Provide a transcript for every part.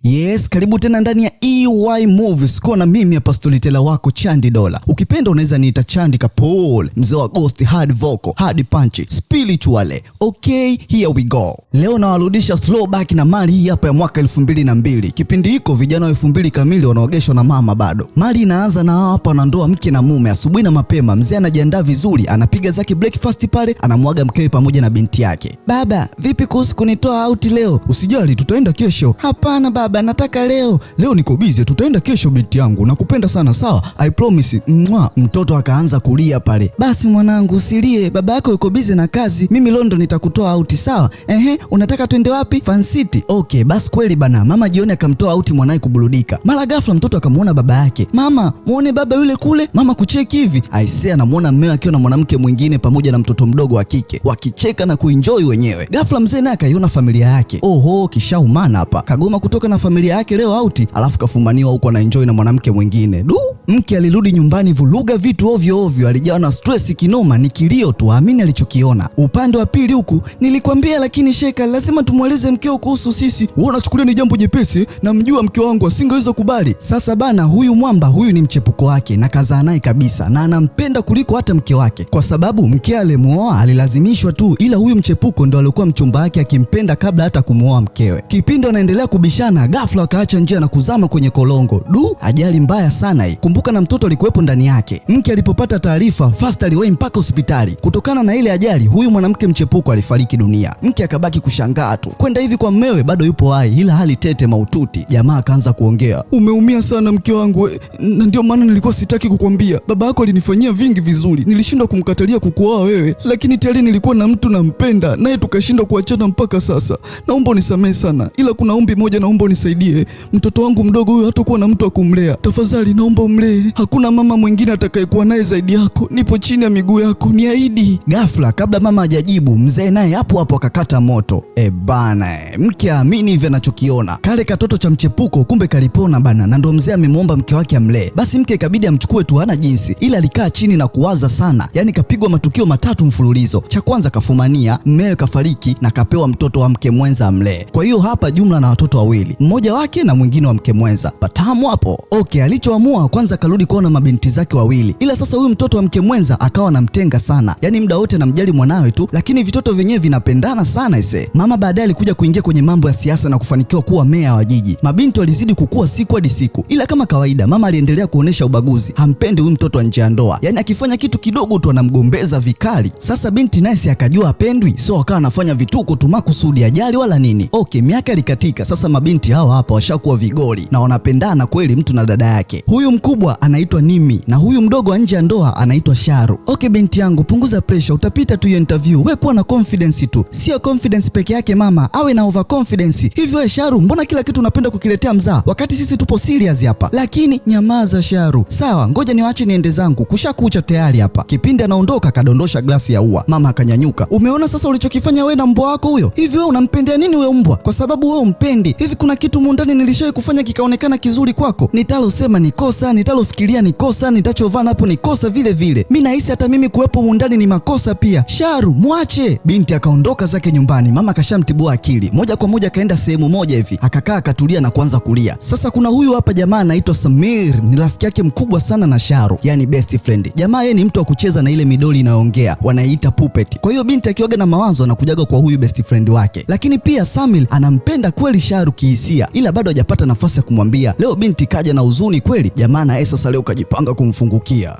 Yes, karibu tena ndani ya EY Movies. Kuwa na mimi hapa storyteller wako Chandi Dola. Ukipenda unaweza niita Chandi Kapool, mzee wa ghost, hard vocal, hard punch, spiritual. Okay, here we go. Leo nawarudisha slow back na mali hii hapa ya mwaka 2002. Kipindi hiko vijana wa 2000 kamili wanaogeshwa na mama bado. Mali inaanza na hapa na ndoa mke na mume, asubuhi na mapema, mzee anajiandaa vizuri, anapiga zake breakfast pale, anamwaga mkewe pamoja na binti yake. Baba, vipi kuhusu kunitoa out leo? Usijali, tutaenda kesho. Hapana baba, nataka leo. Leo niko busy, tutaenda kesho binti yangu. Nakupenda sana, sawa? I promise. Mwa. Mtoto akaanza kulia pale. Basi mwanangu, usilie, baba yako yuko busy na kazi. Mimi leo ndo nitakutoa out, sawa? Ehe, unataka twende wapi? Fun City. Okay, basi kweli bana. Mama jioni akamtoa out mwanae kuburudika. Mara ghafla mtoto akamuona baba yake. Mama, muone baba yule kule. Mama kucheki hivi. Aisee, anamuona mmeo akiwa na mwanamke mwingine pamoja na mtoto mdogo wa kike, wakicheka na kuenjoy wenyewe. Ghafla mzee naye akaiona familia yake. Oho, kishaumana hapa. Kagoma kutoka na familia yake leo out, alafu kafumaniwa huko ana enjoy na mwanamke mwingine. Du, mke alirudi nyumbani vuluga vitu ovyo ovyo, alijawa na stress kinoma, ni kilio tu, amini alichokiona. Upande wa pili huku, nilikwambia lakini Sheka, lazima tumweleze mkeo kuhusu sisi. Wewe unachukulia ni jambo jepesi, namjua mke wangu asingeweza kubali. Sasa bana, huyu mwamba huyu ni mchepuko wake na kazaa naye kabisa, na anampenda kuliko hata mke wake, kwa sababu mke alimuoa alilazimishwa tu, ila huyu mchepuko ndo alikuwa mchumba wake akimpenda kabla hata kumuoa mkewe. Kipindi wanaendelea kubishana, ghafla wakaacha njia na kuzama kwenye kolongo. Du, ajali mbaya sana hii. Kumbuka na mtoto alikuwepo ndani yake. Mke alipopata taarifa, fast aliwahi mpaka hospitali. Kutokana na ile ajali, huyu mwanamke mchepuko alifariki dunia. Mke akabaki kushangaa tu. Kwenda hivi kwa mmewe bado yupo hai, ila hali tete maututi. Jamaa akaanza kuongea, umeumia sana mke wangu, na ndio maana nilikuwa sitaki kukwambia. Baba yako alinifanyia vingi vizuri, nilishindwa kumkatalia kukuoa wewe, lakini tayari nilikuwa na mtu nampenda naye, tukashindwa kuachana mpaka sasa. Naomba unisamehe sana, ila kuna ombi moja naomba unisaidie. Mtoto wangu mdogo huyu hatakuwa na mtu wa kumlea. Tafadhali naomba umlee, hakuna mama mwingine atakayekuwa naye zaidi yako. Nipo chini ya miguu yako, niahidi. Ghafla kabla mama hajajibu, mzee naye hapo hapo akakata moto. E bana, mke aamini hivi anachokiona. Kale katoto cha mchepuko kumbe kalipona bana, na ndo mzee amemwomba mke wake amlee. Basi mke ikabidi amchukue tu, hana jinsi, ila alikaa chini na kuwaza sana. Yani kapigwa matukio matatu mfululizo. Cha kwanza kafumania, mmewe kafariki na kapewa mtoto wa mke mwenza amlee. Kwa hiyo hapa jumla na watoto wawili, mmoja wake na mwingine wa mke mwenza. Patamu hapo. Okay, alichoamua kwanza karudi kuona mabinti zake wawili. Ila sasa huyu mtoto wa mke mwenza akawa anamtenga sana. Yani muda wote anamjali mwanawe tu, lakini vitoto vyenyewe vinapendana sana ise. Mama baadaye alikuja kuingia kwenye mambo ya siasa na kufanikiwa kuwa meya wa jiji. Mabinti walizidi kukua siku hadi siku. Ila kama kawaida mama aliendelea kuonesha ubaguzi. Hampendi huyu mtoto wa nje ya ndoa. Yani akifanya kitu kidogo tu anamgombeza vikali. Sasa binti naye si akajua apendwi, so akawa anafanya vituko tu makusudi, ajali wala nini. Okay, miaka ilikatika. Sasa mabinti hawa hapa washakuwa vigoli na wanapendana kweli, mtu na dada yake. Huyu mkubwa anaitwa Nimi na huyu mdogo nje ya ndoa anaitwa Sharu. Okay binti yangu, punguza pressure, utapita tu hiyo interview. We kuwa na confidence tu. Sio confidence peke yake mama, awe na over confidence. Hivyo we Sharu, mbona kila kitu unapenda kukiletea mzaa wakati sisi tupo serious hapa? Lakini nyamaza Sharu. Sawa, ngoja niwaache niende zangu, kushakucha tayari hapa. Kipindi anaondoka kadondosha glasi ya ua. Mama akanyanyuka. Umeona sasa ulichokifanya we na mbwa wako huyo? Hivi wewe unampendea nini wewe mbwa? Kwa sababu wewe umpendi. Hivi kuna kitu mundani nilishawahi kufanya kikaonekana kizuri kwako? Nitalosema ni kosa, nitalofikiria ni kosa, nitachovaa napo ni kosa vile vile. Mimi nahisi hata mimi kuwepo mundani ni makosa pia. Sharu, mwache. Binti akaondoka zake nyumbani. Mama kashamtibua akili. Moja kwa moja kaenda sehemu moja hivi, akakaa akatulia na kuanza kulia. Sasa kuna huyu hapa jamaa anaitwa Samir, ni rafiki yake mkubwa sana na Sharu, yani best friend. Jamaa yeye ni mtu wa kucheza na ile midoli inayoongea, wanaiita puppet. Kwa hiyo binti akiwaga na mawazo anakujaga kwa huyu best friend wake. Lakini pia Samir anampenda kweli Sharu kihisia, ila bado hajapata nafasi ya kumwambia. Leo binti kaja na huzuni kweli, jamaa na yeye sasa leo kajipanga kumfungukia.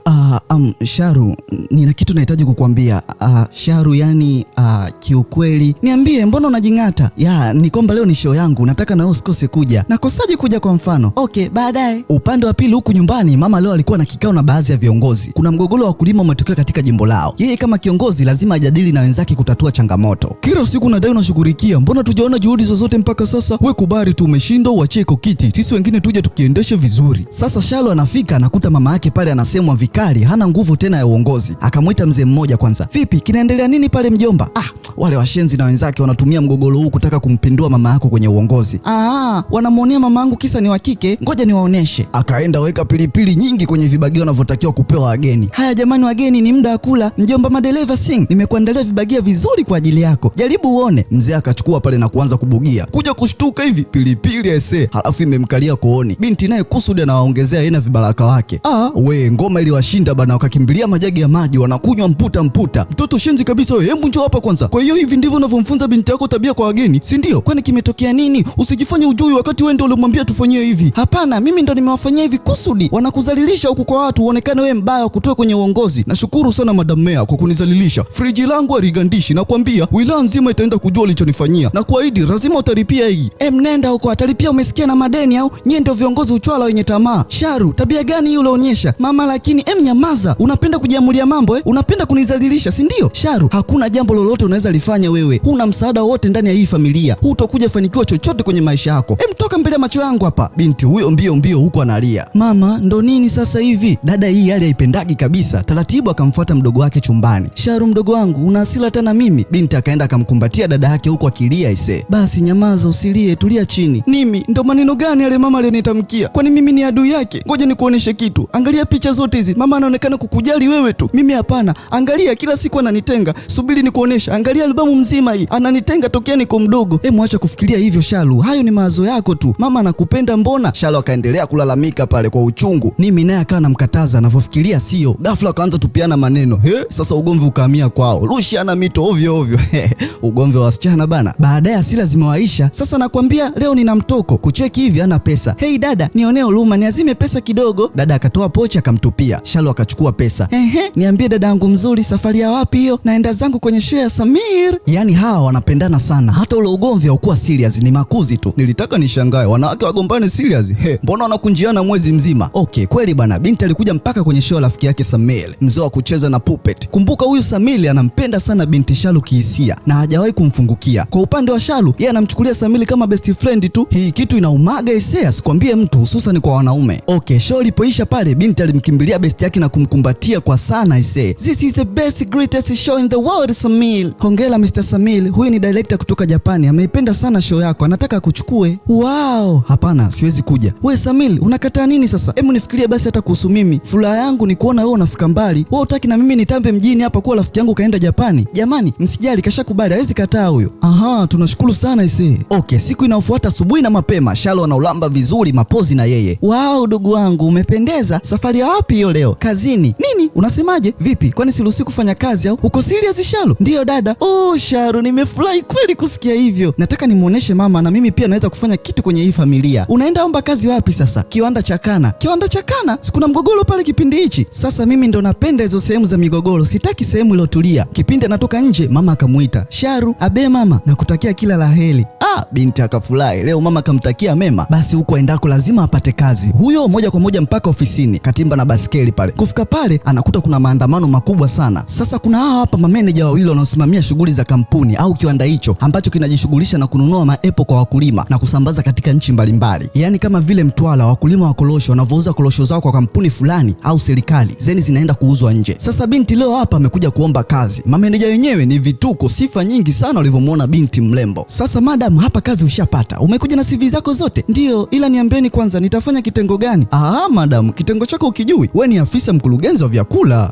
Sharu, nina kitu nahitaji kukwambia. Sharu, yani kiukweli niambie, mbona unajing'ata? Ya, ni kwamba leo ni show yangu, nataka na wewe usikose kuja. Nakosaje kuja kwa mfano? Okay, baadaye. Upande wa pili huku nyumbani, mama leo alikuwa na kikao na baadhi ya viongozi. Kuna mgogoro wa kulima umetokea katika jimbo lao. Yeye kama kiongozi lazima ajadili na wenzake kutatua changamoto. Kila siku nadai unashughulikia, mbona tujaona juhudi zozote mpaka sasa? We kubali tu umeshindwa, uachie kiti, sisi wengine tuje tukiendeshe vizuri. Sasa Shalo anafika anakuta mama yake pale anasemwa vikali, hana nguvu tena ya uongozi. Akamwita mzee mmoja kwanza. Vipi, kinaendelea nini pale mjomba? Ah, wale washenzi na wenzake wanatumia mgogoro huu kutaka kumpindua mama yako kwenye uongozi. Ah, wanamuonea mama yangu kisa ni wa kike, ngoja niwaoneshe. Akaenda weka pilipili nyingi kwenye vibagio wanavyotakiwa kupewa wageni. Haya jamani, wageni, ni muda wa kula. Mjomba madereva Singh, nimekuandalia vibagia vizuri kwa ajili yako, jaribu uone. Mzee akachukua pale na kuanza kubugia. Kuja kushtuka hivi, pilipili pilipili ese, halafu imemkalia kooni. Binti naye kusudi anawaongezea yeye na vibaraka wake. Ah, we ngoma iliwashinda bana, wakakimbilia majagi ya maji wanakunywa mputa mputa. Mtoto shenzi kabisa wewe, hebu njoo hapa kwanza. Kwa hiyo hivi ndivyo unavyomfunza binti yako tabia kwa wageni, si ndio? Kwani kimetokea nini? Usijifanye ujui wakati wewe ndio ulimwambia tufanyie hivi. Hapana, mimi ndo nimewafanyia hivi kusudi. Wanakuzalilisha huku kwa watu uonekane wewe mbaya, kutoe kwenye uongozi. Nashukuru sana Madam Mea kwa kunizalilisha. Friji langu haligandishi, nakwambia wilaya nzima itaenda kujua ulichonifanyia, na kuahidi lazima utalipia hii. Mnenda huko atalipia, umesikia na madeni au? Nyie ndio viongozi uchwala wenye tamaa. Sharu, tabia gani hii ulionyesha? Mama lakini nyamaza. Unapenda kujiamulia mambo eh? Unapenda kunizalilisha, si ndio? Sharu, hakuna jambo lolote unaweza lifanya wewe. Huna msaada wote ndani ya hii familia. Hutokuja fanikiwa chochote kwenye maisha yako. Toka mbele ya macho yangu hapa. Binti huyo mbio mbio huko analia. Mama, ndo nini sasa hivi? Dada hii hali haipendagi kabisa. Taratibu akamfuata mdogo wake chumbani. Sharu, mdogo wangu, una hasira tena mimi? Binti akaenda akamkumbatia dada yake huko akilia ise. Basi nyamaza, usilie, tulia chini. Mimi ndo maneno gani yale mama aliyonitamkia? Kwani mimi ni adui yake? Ngoja nikuoneshe kitu. Angalia picha zote hizi. Mama anaonekana kukujali wewe tu. Mimi hapana. Angalia kila siku ananitenga. Subiri nikuoneshe. Angalia albamu mzima hii. Ananitenga tokea niko mdogo. Acha kufikiria hivyo Sharu. Hayo ni mawazo yako tu. Mama anakupenda mbona? Sharu akaendelea kulalamika pale kwa uchungu. Mimi naye akawa anamkataza anavyofikiria sio. Ghafla akaanza tupiana maneno. He, sasa ugomvi ukahamia kwao. Rushiana mito ovyo ovyo. Ugomvi wa wasichana bana. Baadaye hasira zimewaisha. Sasa nakwambia leo nina mtoko. Kucheki hivi ana pesa. Hey dada, nionee huruma, niazime pesa kidogo. Dada akatoa pochi akamtupia. Sharu akachukua pesa. Ehe, niambie dada yangu mzuri, safari ya wapi hiyo? Naenda zangu kwenye show ya Samir. Yaani hawa wanapendana sana. Hata ule ugomvi haukuwa serious, ni makuzi tu. Nilitaka nishangae wanawake wagombane serious. He, mbona wanakunjiana mwezi mzima? Okay, kweli bana, binti alikuja mpaka kwenye show rafiki yake Samir, mzee wa kucheza na puppet. Kumbuka huyu Samir anampenda sana binti Sharu kihisia na hajawahi kumfungukia. Kwa upande wa Sharu, yeye anamchukulia Samir kama best friend tu. Hii kitu inaumaga hisia, sikwambie mtu, hususan kwa wanaume. Okay, show ilipoisha pale, binti alimkimbilia best yake na kumkumbatia kwa sana ise. This is the best greatest show in the world, Samir. Hongera Mr. Samir, huyu ni director kutoka Japani, ameipenda sana show yako, anataka akuchukue. Wow, hapana, siwezi kuja. We Samir, unakataa nini sasa? Hebu nifikirie basi hata kuhusu mimi. Furaha yangu ni kuona wewe unafika mbali. Wewe hutaki na mimi nitambe mjini hapa kuwa rafiki yangu kaenda Japani? Jamani, msijali, kashakubali, hawezi kataa huyo. Aha, tunashukuru sana ise. Okay, siku inayofuata asubuhi na mapema, Sharu anaulamba vizuri mapozi na yeye. Wow, ndugu wangu, umependeza. Safari ya wapi hiyo leo? Kazini. Nini? Unasemaje? Vipi? Kwani siruhusi kufanya kazi au? Uko serious Sharu? Ndiyo dada. Oh, Sharu, nimefurahi kweli kusikia hivyo. Nataka nimuoneshe mama na mimi pia naweza kufanya kitu kwenye hii familia. Unaenda omba kazi wapi sasa? Kiwanda cha Kana. Kiwanda cha Kana? Sikuna mgogoro pale kipindi hichi. Sasa mimi ndo napenda hizo sehemu za migogoro. Sitaki sehemu iliyotulia. Kipindi anatoka nje, mama akamuita. Sharu, abe mama, nakutakia kila la heri. Ah, binti akafurahi. Leo mama akamtakia mema. Basi huko aendako lazima apate kazi. Huyo moja kwa moja mpaka ofisini, katimba na baskeli pale. Kufika pale anakuta kuna maandamano makubwa sana. Sasa kuna hawa hapa mameneja wawili wanaosimamia shughuli za kampuni au kiwanda hicho ambacho kinajishughulisha na kununua maepo kwa wakulima na kusambaza katika nchi mbalimbali. Yaani kama vile Mtwara wakulima wa korosho wanavouza korosho zao kwa kampuni fulani au serikali, zeni zinaenda kuuzwa nje. Sasa binti leo hapa amekuja kuomba kazi. Mameneja wenyewe ni vituko, sifa nyingi sana walivyomuona binti mrembo. Sasa madam, hapa kazi ushapata. Umekuja na CV zako zote? Ndio, ila niambieni kwanza nitafanya kitengo gani? Ah, madam, kitengo chako ukijui? Wewe ni afisa mkurugenzi wa vyakula.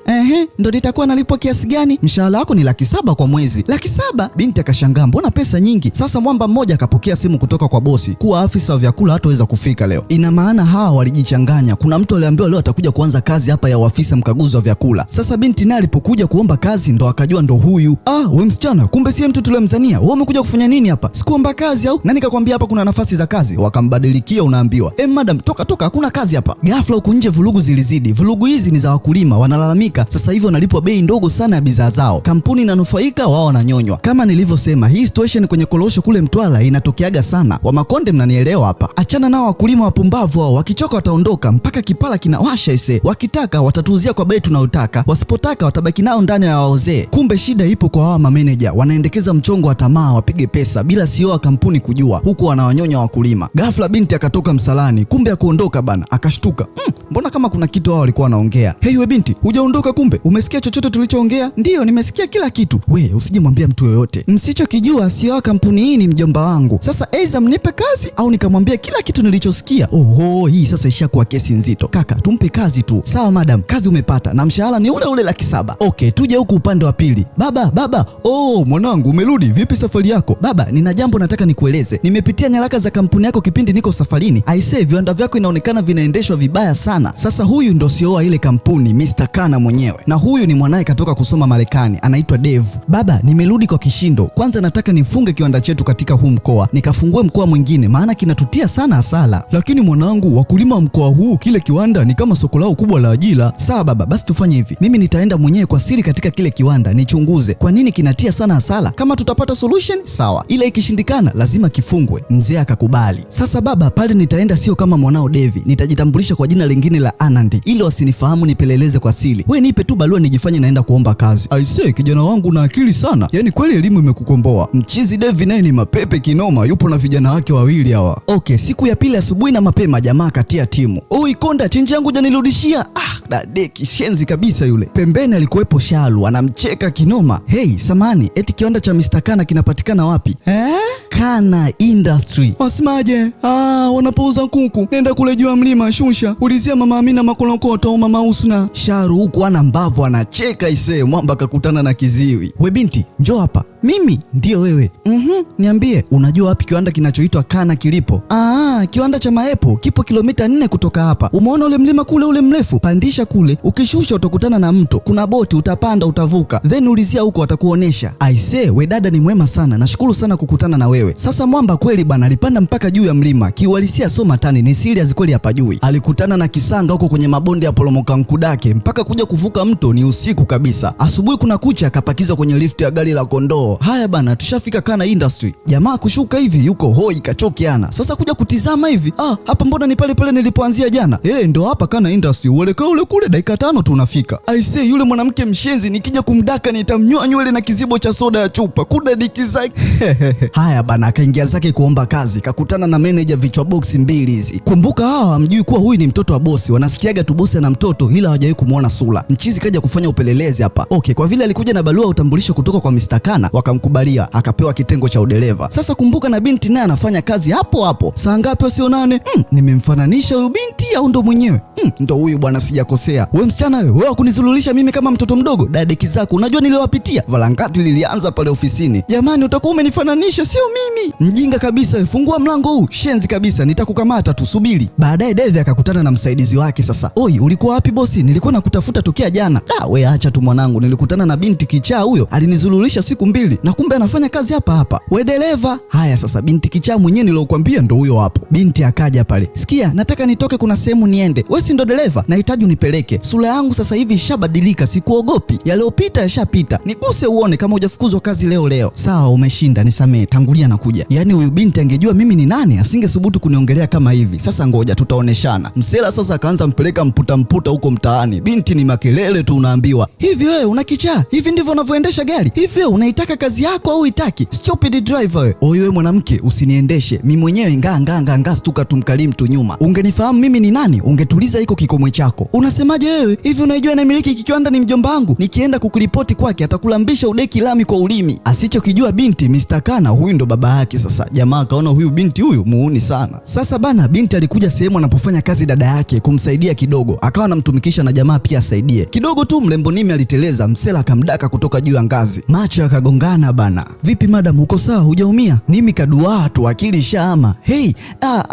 Ehe, ndo nitakuwa nalipwa kiasi gani? Mshahara wako ni 700,000 kwa mwezi. 700,000? Binti akashangaa, mbona pesa nyingi? Sasa mwamba mmoja akapokea simu kutoka kwa bosi kuwa afisa wa vyakula hataweza kufika leo. Ina maana hawa walijichanganya. Kuna mtu aliambiwa leo atakuja kuanza kazi hapa ya afisa mkaguzi wa vyakula. Sasa binti naye alipokuja kuomba kazi ndo akajua ndo huyu. Ah, we msichana, kumbe si mtu tuliyemzania. Wewe umekuja kufanya nini hapa? Sikuomba kazi au? Nani kakwambia hapa kuna nafasi za kazi? Wakambadilikia, unaambiwa. Madam, toka toka, hakuna kazi hapa. Ghafla huku nje vurugu zilizidi. Vurugu hizi ni za wakulima, wanalalamika sasa hivi wanalipwa bei ndogo sana ya bidhaa zao. Kampuni inanufaika, wao wananyonywa. Kama nilivyosema, hii situation kwenye korosho kule Mtwara inatokeaga sana. Wa Makonde mnanielewa hapa. Achana nao wakulima wapumbavu hao, wakichoka wataondoka mpaka kipala kinawasha ise. Wakitaka watatuuzia kwa bei tunayotaka, wasipotaka watabaki nao ndani ya waozee. Kumbe shida ipo kwa hawa mameneja, wanaendekeza mchongo wa tamaa wapige pesa bila CEO wa kampuni kujua, huku wanawanyonya wakulima. Ghafla binti akatoka msalani, kumbe akuondoka bana, akashtuka. Mbona kama kuna kitu hao walikuwa wanaongea. Hey we binti, hujaondoka kumbe? Umesikia chochote tulichoongea? Ndiyo, nimesikia kila kitu. We, usijemwambia mtu yoyote. Msichokijua CEO wa kampuni hii ni mjomba wangu. Sasa aidha mnipe kazi au nikamwambia kila kitu nilichosikia. Oho, hii sasa ishakuwa kesi nzito. Kaka, tumpe kazi tu. Sawa madam, kazi umepata na mshahara ni ule ule 700,000. Okay, tuje huku upande wa pili. Baba, baba, oh mwanangu umerudi, vipi safari yako? Baba, nina jambo nataka nikueleze. Nimepitia nyaraka za kampuni yako kipindi niko safarini. Aisee, viwanda vyako inaonekana vinaendeshwa vibaya sana. Sasa huyu ndo CEO wa ile kampuni Mr. Kana mwenyewe, na huyu ni mwanaye katoka kusoma Marekani, anaitwa Dave. Baba, nimerudi kwa kishindo. Kwanza nataka nifunge kiwanda chetu katika huu mkoa, nikafungue mkoa mwingine, maana kinatutia sana hasara. Lakini mwanangu, wakulima wa mkoa huu, kile kiwanda ni kama soko lao kubwa la ajira. Sawa baba, basi tufanye hivi, mimi nitaenda mwenyewe kwa siri katika kile kiwanda nichunguze kwa nini kinatia sana hasara. Kama tutapata solution sawa, ila ikishindikana lazima kifungwe. Mzee akakubali. Sasa baba, pale nitaenda sio kama mwanao Devi, nitajitambulisha kwa jina lingine la Anandi ili wasinifahamu, nipeleleze kwa siri. We nipe tu barua nijifanye naenda kuomba kazi. Aisee, kijana wangu na akili sana, yaani kweli elimu imekukomboa. Mchizi Devi naye ni mapepe kinoma, yupo na vijana wake wawili hawa. Okay, siku ya pili asubuhi na mapema jamaa katia timu. Oi konda, chenji yangu janirudishia. Ah, dadeki shenzi kabisa yule. Pembeni alikuwepo Shalu anamcheka kinoma. Hey, samani, eti kiwanda cha Mr. Kana kinapatikana wapi? Eh? Kana Industry. Wasemaje? Ah, wanapouza kuku. Nenda kule juu ya mlima shusha, ulizia mama Amina Makolokoto au mama Husna. Sharu huku ana mbavu anacheka isee, mwamba akakutana na kiziwi. We binti, njoo hapa. Mimi? Ndiyo wewe. Niambie, unajua wapi kiwanda kinachoitwa Kana kilipo? Ah, kiwanda cha maepo kipo kilomita 4 kutoka hapa. Umeona ule mlima kule ule mrefu? Pandisha kule, ukishusha utakutana na mto. Kuna boti utapanda utavuka. Then ulizia huko watakuonesha. Aisee, we dada ni mwema sana. Nashukuru sana kukutana na wewe. Sasa mwamba kweli bana alipanda mpaka juu ya mlima. Kiuhalisia sio matani, ni serious kweli hapa juu. Alikutana na kisanga huko kwenye mabonde ya poromoka Nkudake mpaka kuja kuvuka mto ni usiku kabisa. Asubuhi kuna kucha akapakizwa kwenye lift ya gari la kondoo. Haya bana, tushafika Kana Industry. Jamaa kushuka hivi yuko hoi kachokiana. Sasa kuja kutizama hivi, ah, hapa mbona ni pale pale nilipoanzia jana? Ndo hapa Kana Industry. Uelekeo ule kule dakika 5 tu unafika. Aisee, yule mwanamke mshenzi nikija kumdaka nitamnyoa nywele na kizibo cha soda ya chupa. Kuda diki zake. Haya bana, akaingia zake kuomba kazi, kakutana na manager vichwa box mbili hizi. Kumbuka hawa hamjui kuwa huyu ni mtoto wa bosi, wanasikiaga tu bosi ana mtoto ila hawajawahi kumuona sura. Mchizi kaja kufanya upelelezi hapa. Okay, kwa vile alikuja na barua ya utambulisho kutoka kwa Mr. Kana, wakamkubalia, akapewa kitengo cha udereva. Sasa kumbuka na binti naye anafanya kazi hapo hapo. Saa ngapi wasionane? Nimemfananisha huyu binti au ndo mwenyewe? Ndo huyu bwana, sijakosea. We msichana wewe, wewe kunizululisha mimi kama mtoto mdogo? Dadeki zako, unajua niliwapitia. Valangati lilianza pale ofisini. Jamani, utakuwa umenifananisha sio mimi. Mjinga kabisa, fungua mlango huu. Shenzi kabisa, nitakukamata tu, subiri. Baadaye Devi akakutana na msaidizi wake sasa. Oi, ulikuwa wapi bosi? Nilikuwa nakutafuta tokea jana. Da, we acha tu mwanangu, nilikutana na binti kichaa huyo, alinizululisha siku 2 na kumbe anafanya kazi hapa hapa. We dereva. Haya sasa, binti kichaa mwenyewe nilokuambia ndo huyo hapo. Binti akaja pale. Sikia, nataka nitoke, kuna sehemu niende. Wewe si ndo dereva? Nahitaji unipeleke. Sura yangu sasa hivi ishabadilika, sikuogopi. Yaliyopita yashapita. Niguse uone kama hujafukuzwa kazi leo leo. Sawa, umeshinda, nisamee, tangulia na kuja. Yaani huyu binti angejua mimi ni nani, asingesubutu kuniongelea kama hivi. Sasa ngoja tutaoneshana. Msela sasa akaanza mpeleka mputa mputa huko mtaani. Binti ni makelele tu unaambiwa. Hivi wewe una kichaa? Hivi ndivyo unavyoendesha gari? Hivi wewe unaitaka kazi yako au uitaki? Stupid driver wewe. Oyo wewe mwanamke, usiniendeshe. Mimi mwenyewe nga nga nga nga stuka tumkalimu tu nyuma. Ungenifahamu mimi ni nani, ungetuliza iko kikomwe chako. Unasemaje wewe? Hivi unaijua na miliki kikiwanda ni mjomba wangu? Nikienda kukuripoti kwake atakulambisha udeki lami kwa ulimi. Asichokijua binti Mr. Kana huyu ndo baba yake sasa. Jamaa akaona huyu binti huyu muuni sana. Sasa bana, binti alikuja sehemu anapofanya kazi dada yake kumsaidia kidogo, akawa anamtumikisha na jamaa pia asaidie. Kidogo tu mrembo Nimi aliteleza, msela akamdaka kutoka juu ya ngazi. Macho yakagongana bana. Vipi madam, uko sawa? Hujaumia? Nimi kaduaa tu, akili ishaama. Hey,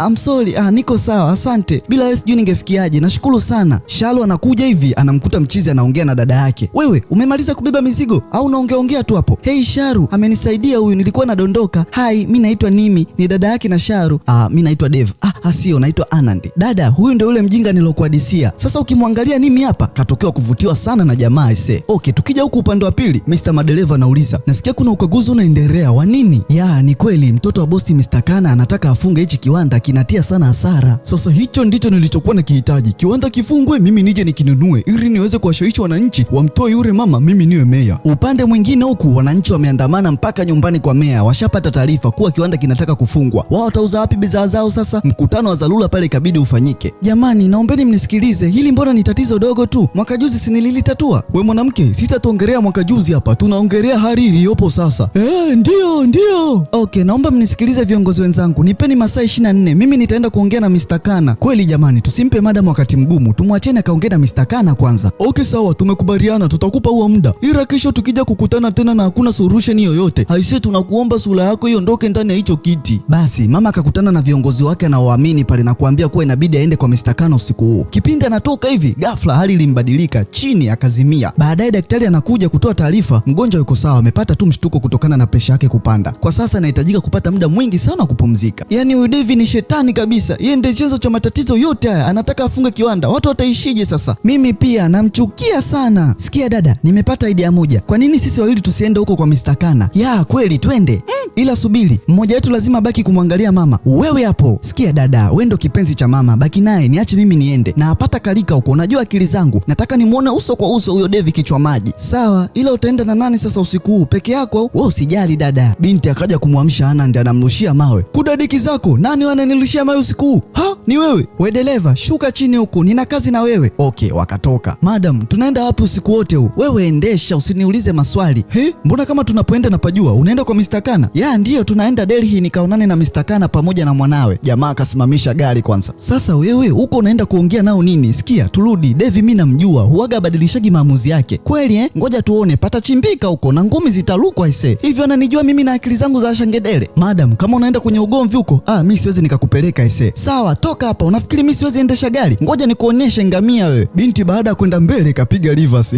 I'm sorry, niko sawa, asante. Bila wewe sijui ningefikiaje. Nashukuru sana. Shalo anakuja hivi, anamkuta mchizi anaongea na dada yake. Wewe, umemaliza kubeba mizigo au unaongeaongea tu hapo? Hey Sharu, amenisaidia huyu, nilikuwa nadondoka. Hi, mimi naitwa Nimi, ni dada yake na Sharu. Mimi naitwa Dev. Sio, naitwa Anandi. Dada, huyu ndio yule mjinga nilokuhadisia. Sasa ukimwangalia Nimi hapa, katokewa kuvutiwa sana na jamaa ise. Okay, tukija huku upande wa pili, Mr. Madereva anauliza, nasikia kuna ukaguzi unaendelea, wa nini? Ya, ni kweli mtoto wa bosi Mr. Kana anataka afunge hichi kiwanda, kinatia sana hasara. Sasa hicho ndicho nilichokuwa nakihitaji. Kiwanda kifungwe, mimi nije nikinunue ili niweze kuwashawishi wananchi wamtoe yule mama, mimi niwe meya. Upande mwingine huku wananchi wameandamana mpaka nyumbani kwa meya, washapata taarifa kuwa kiwanda kinataka kufungwa. Wao watauza wapi bidhaa zao sasa? Mkutano wa dharura pale ikabidi ufanyike. Jamani, naombeni mnisikilize, hili mbona ni tatizo dogo tu. Mwaka juzi si nililitatua? We mwanamke, sitatuongelea mwaka juzi hapa, tunaongelea hali iliyopo sasa. Ndio, ndio. Okay, naomba mnisikilize viongozi wenzangu. Nipeni masaa 24. Mimi nitaenda kuongea na Mr. Kana. Kweli jamaa jamani, tusimpe madam wakati mgumu, tumwacheni akaongee na Mr. Kana kwanza. Okay sawa, tumekubaliana, tutakupa huo muda, ila kesho tukija kukutana tena na hakuna solution yoyote, aisee, tunakuomba sura yako iondoke ndani ya hicho kiti. Basi mama akakutana na viongozi wake anaoamini pale na kuambia kuwa inabidi aende kwa Mr. Kana usiku huu. Kipindi anatoka hivi, ghafla hali ilimbadilika, chini akazimia. Baadaye daktari anakuja kutoa taarifa, mgonjwa yuko sawa, amepata tu mshtuko kutokana na presha yake kupanda. Kwa sasa anahitajika kupata muda mwingi sana kupumzika. Yaani huyu Devi ni shetani kabisa, yeye ndiye chanzo cha matatizo yote haya, anataka afunge kiwanda, watu wataishije sasa? Mimi pia namchukia sana. Sikia dada, nimepata idea moja. Kwa nini sisi wawili tusiende huko kwa Mr. Kana? Ya kweli, twende. Ila subiri, mmoja wetu lazima baki kumwangalia mama. Wewe hapo. Sikia dada, wewe ndo kipenzi cha mama, baki naye, niache mimi niende. Na apata kalika huko, unajua akili zangu. Nataka nimuone uso kwa uso huyo Devi kichwa maji. Sawa, ila utaenda na nani sasa usiku huu? Peke yako au? Wewe usijali dada. Binti akaja kumwamsha Anand, anamrushia mawe. Kudadiki zako, nani ananirushia mawe usiku huu? Ha, ni wewe. We dereva, shuka chini huku, nina kazi na wewe. Okay, wakatoka. Madam, tunaenda wapi usiku wote huu? Wewe endesha, usiniulize maswali. He, mbona kama tunapoenda napajua? Unaenda kwa Mr. Kana? Ya ndiyo, tunaenda Delhi nikaonane na Mr. Kana pamoja na mwanawe. Jamaa akasimamisha gari kwanza. Sasa wewe huko unaenda kuongea nao nini? Sikia, turudi. Devi mimi namjua, huaga abadilishaji maamuzi yake. Kweli eh? Ngoja tuone, patachimbika huko na ngumi zitarukwa ise. Hivyo ananijua mimi na akili zangu za shangedele. Madam, kama unaenda kwenye ugomvi huko, mimi siwezi nikakupeleka ise. Sawa, toka hapa. Unafikiri mimi siwezi endesha gari? Ngoja nikuonyeshe ngamia wewe. Binti baada ya kwenda mbele kapiga reverse.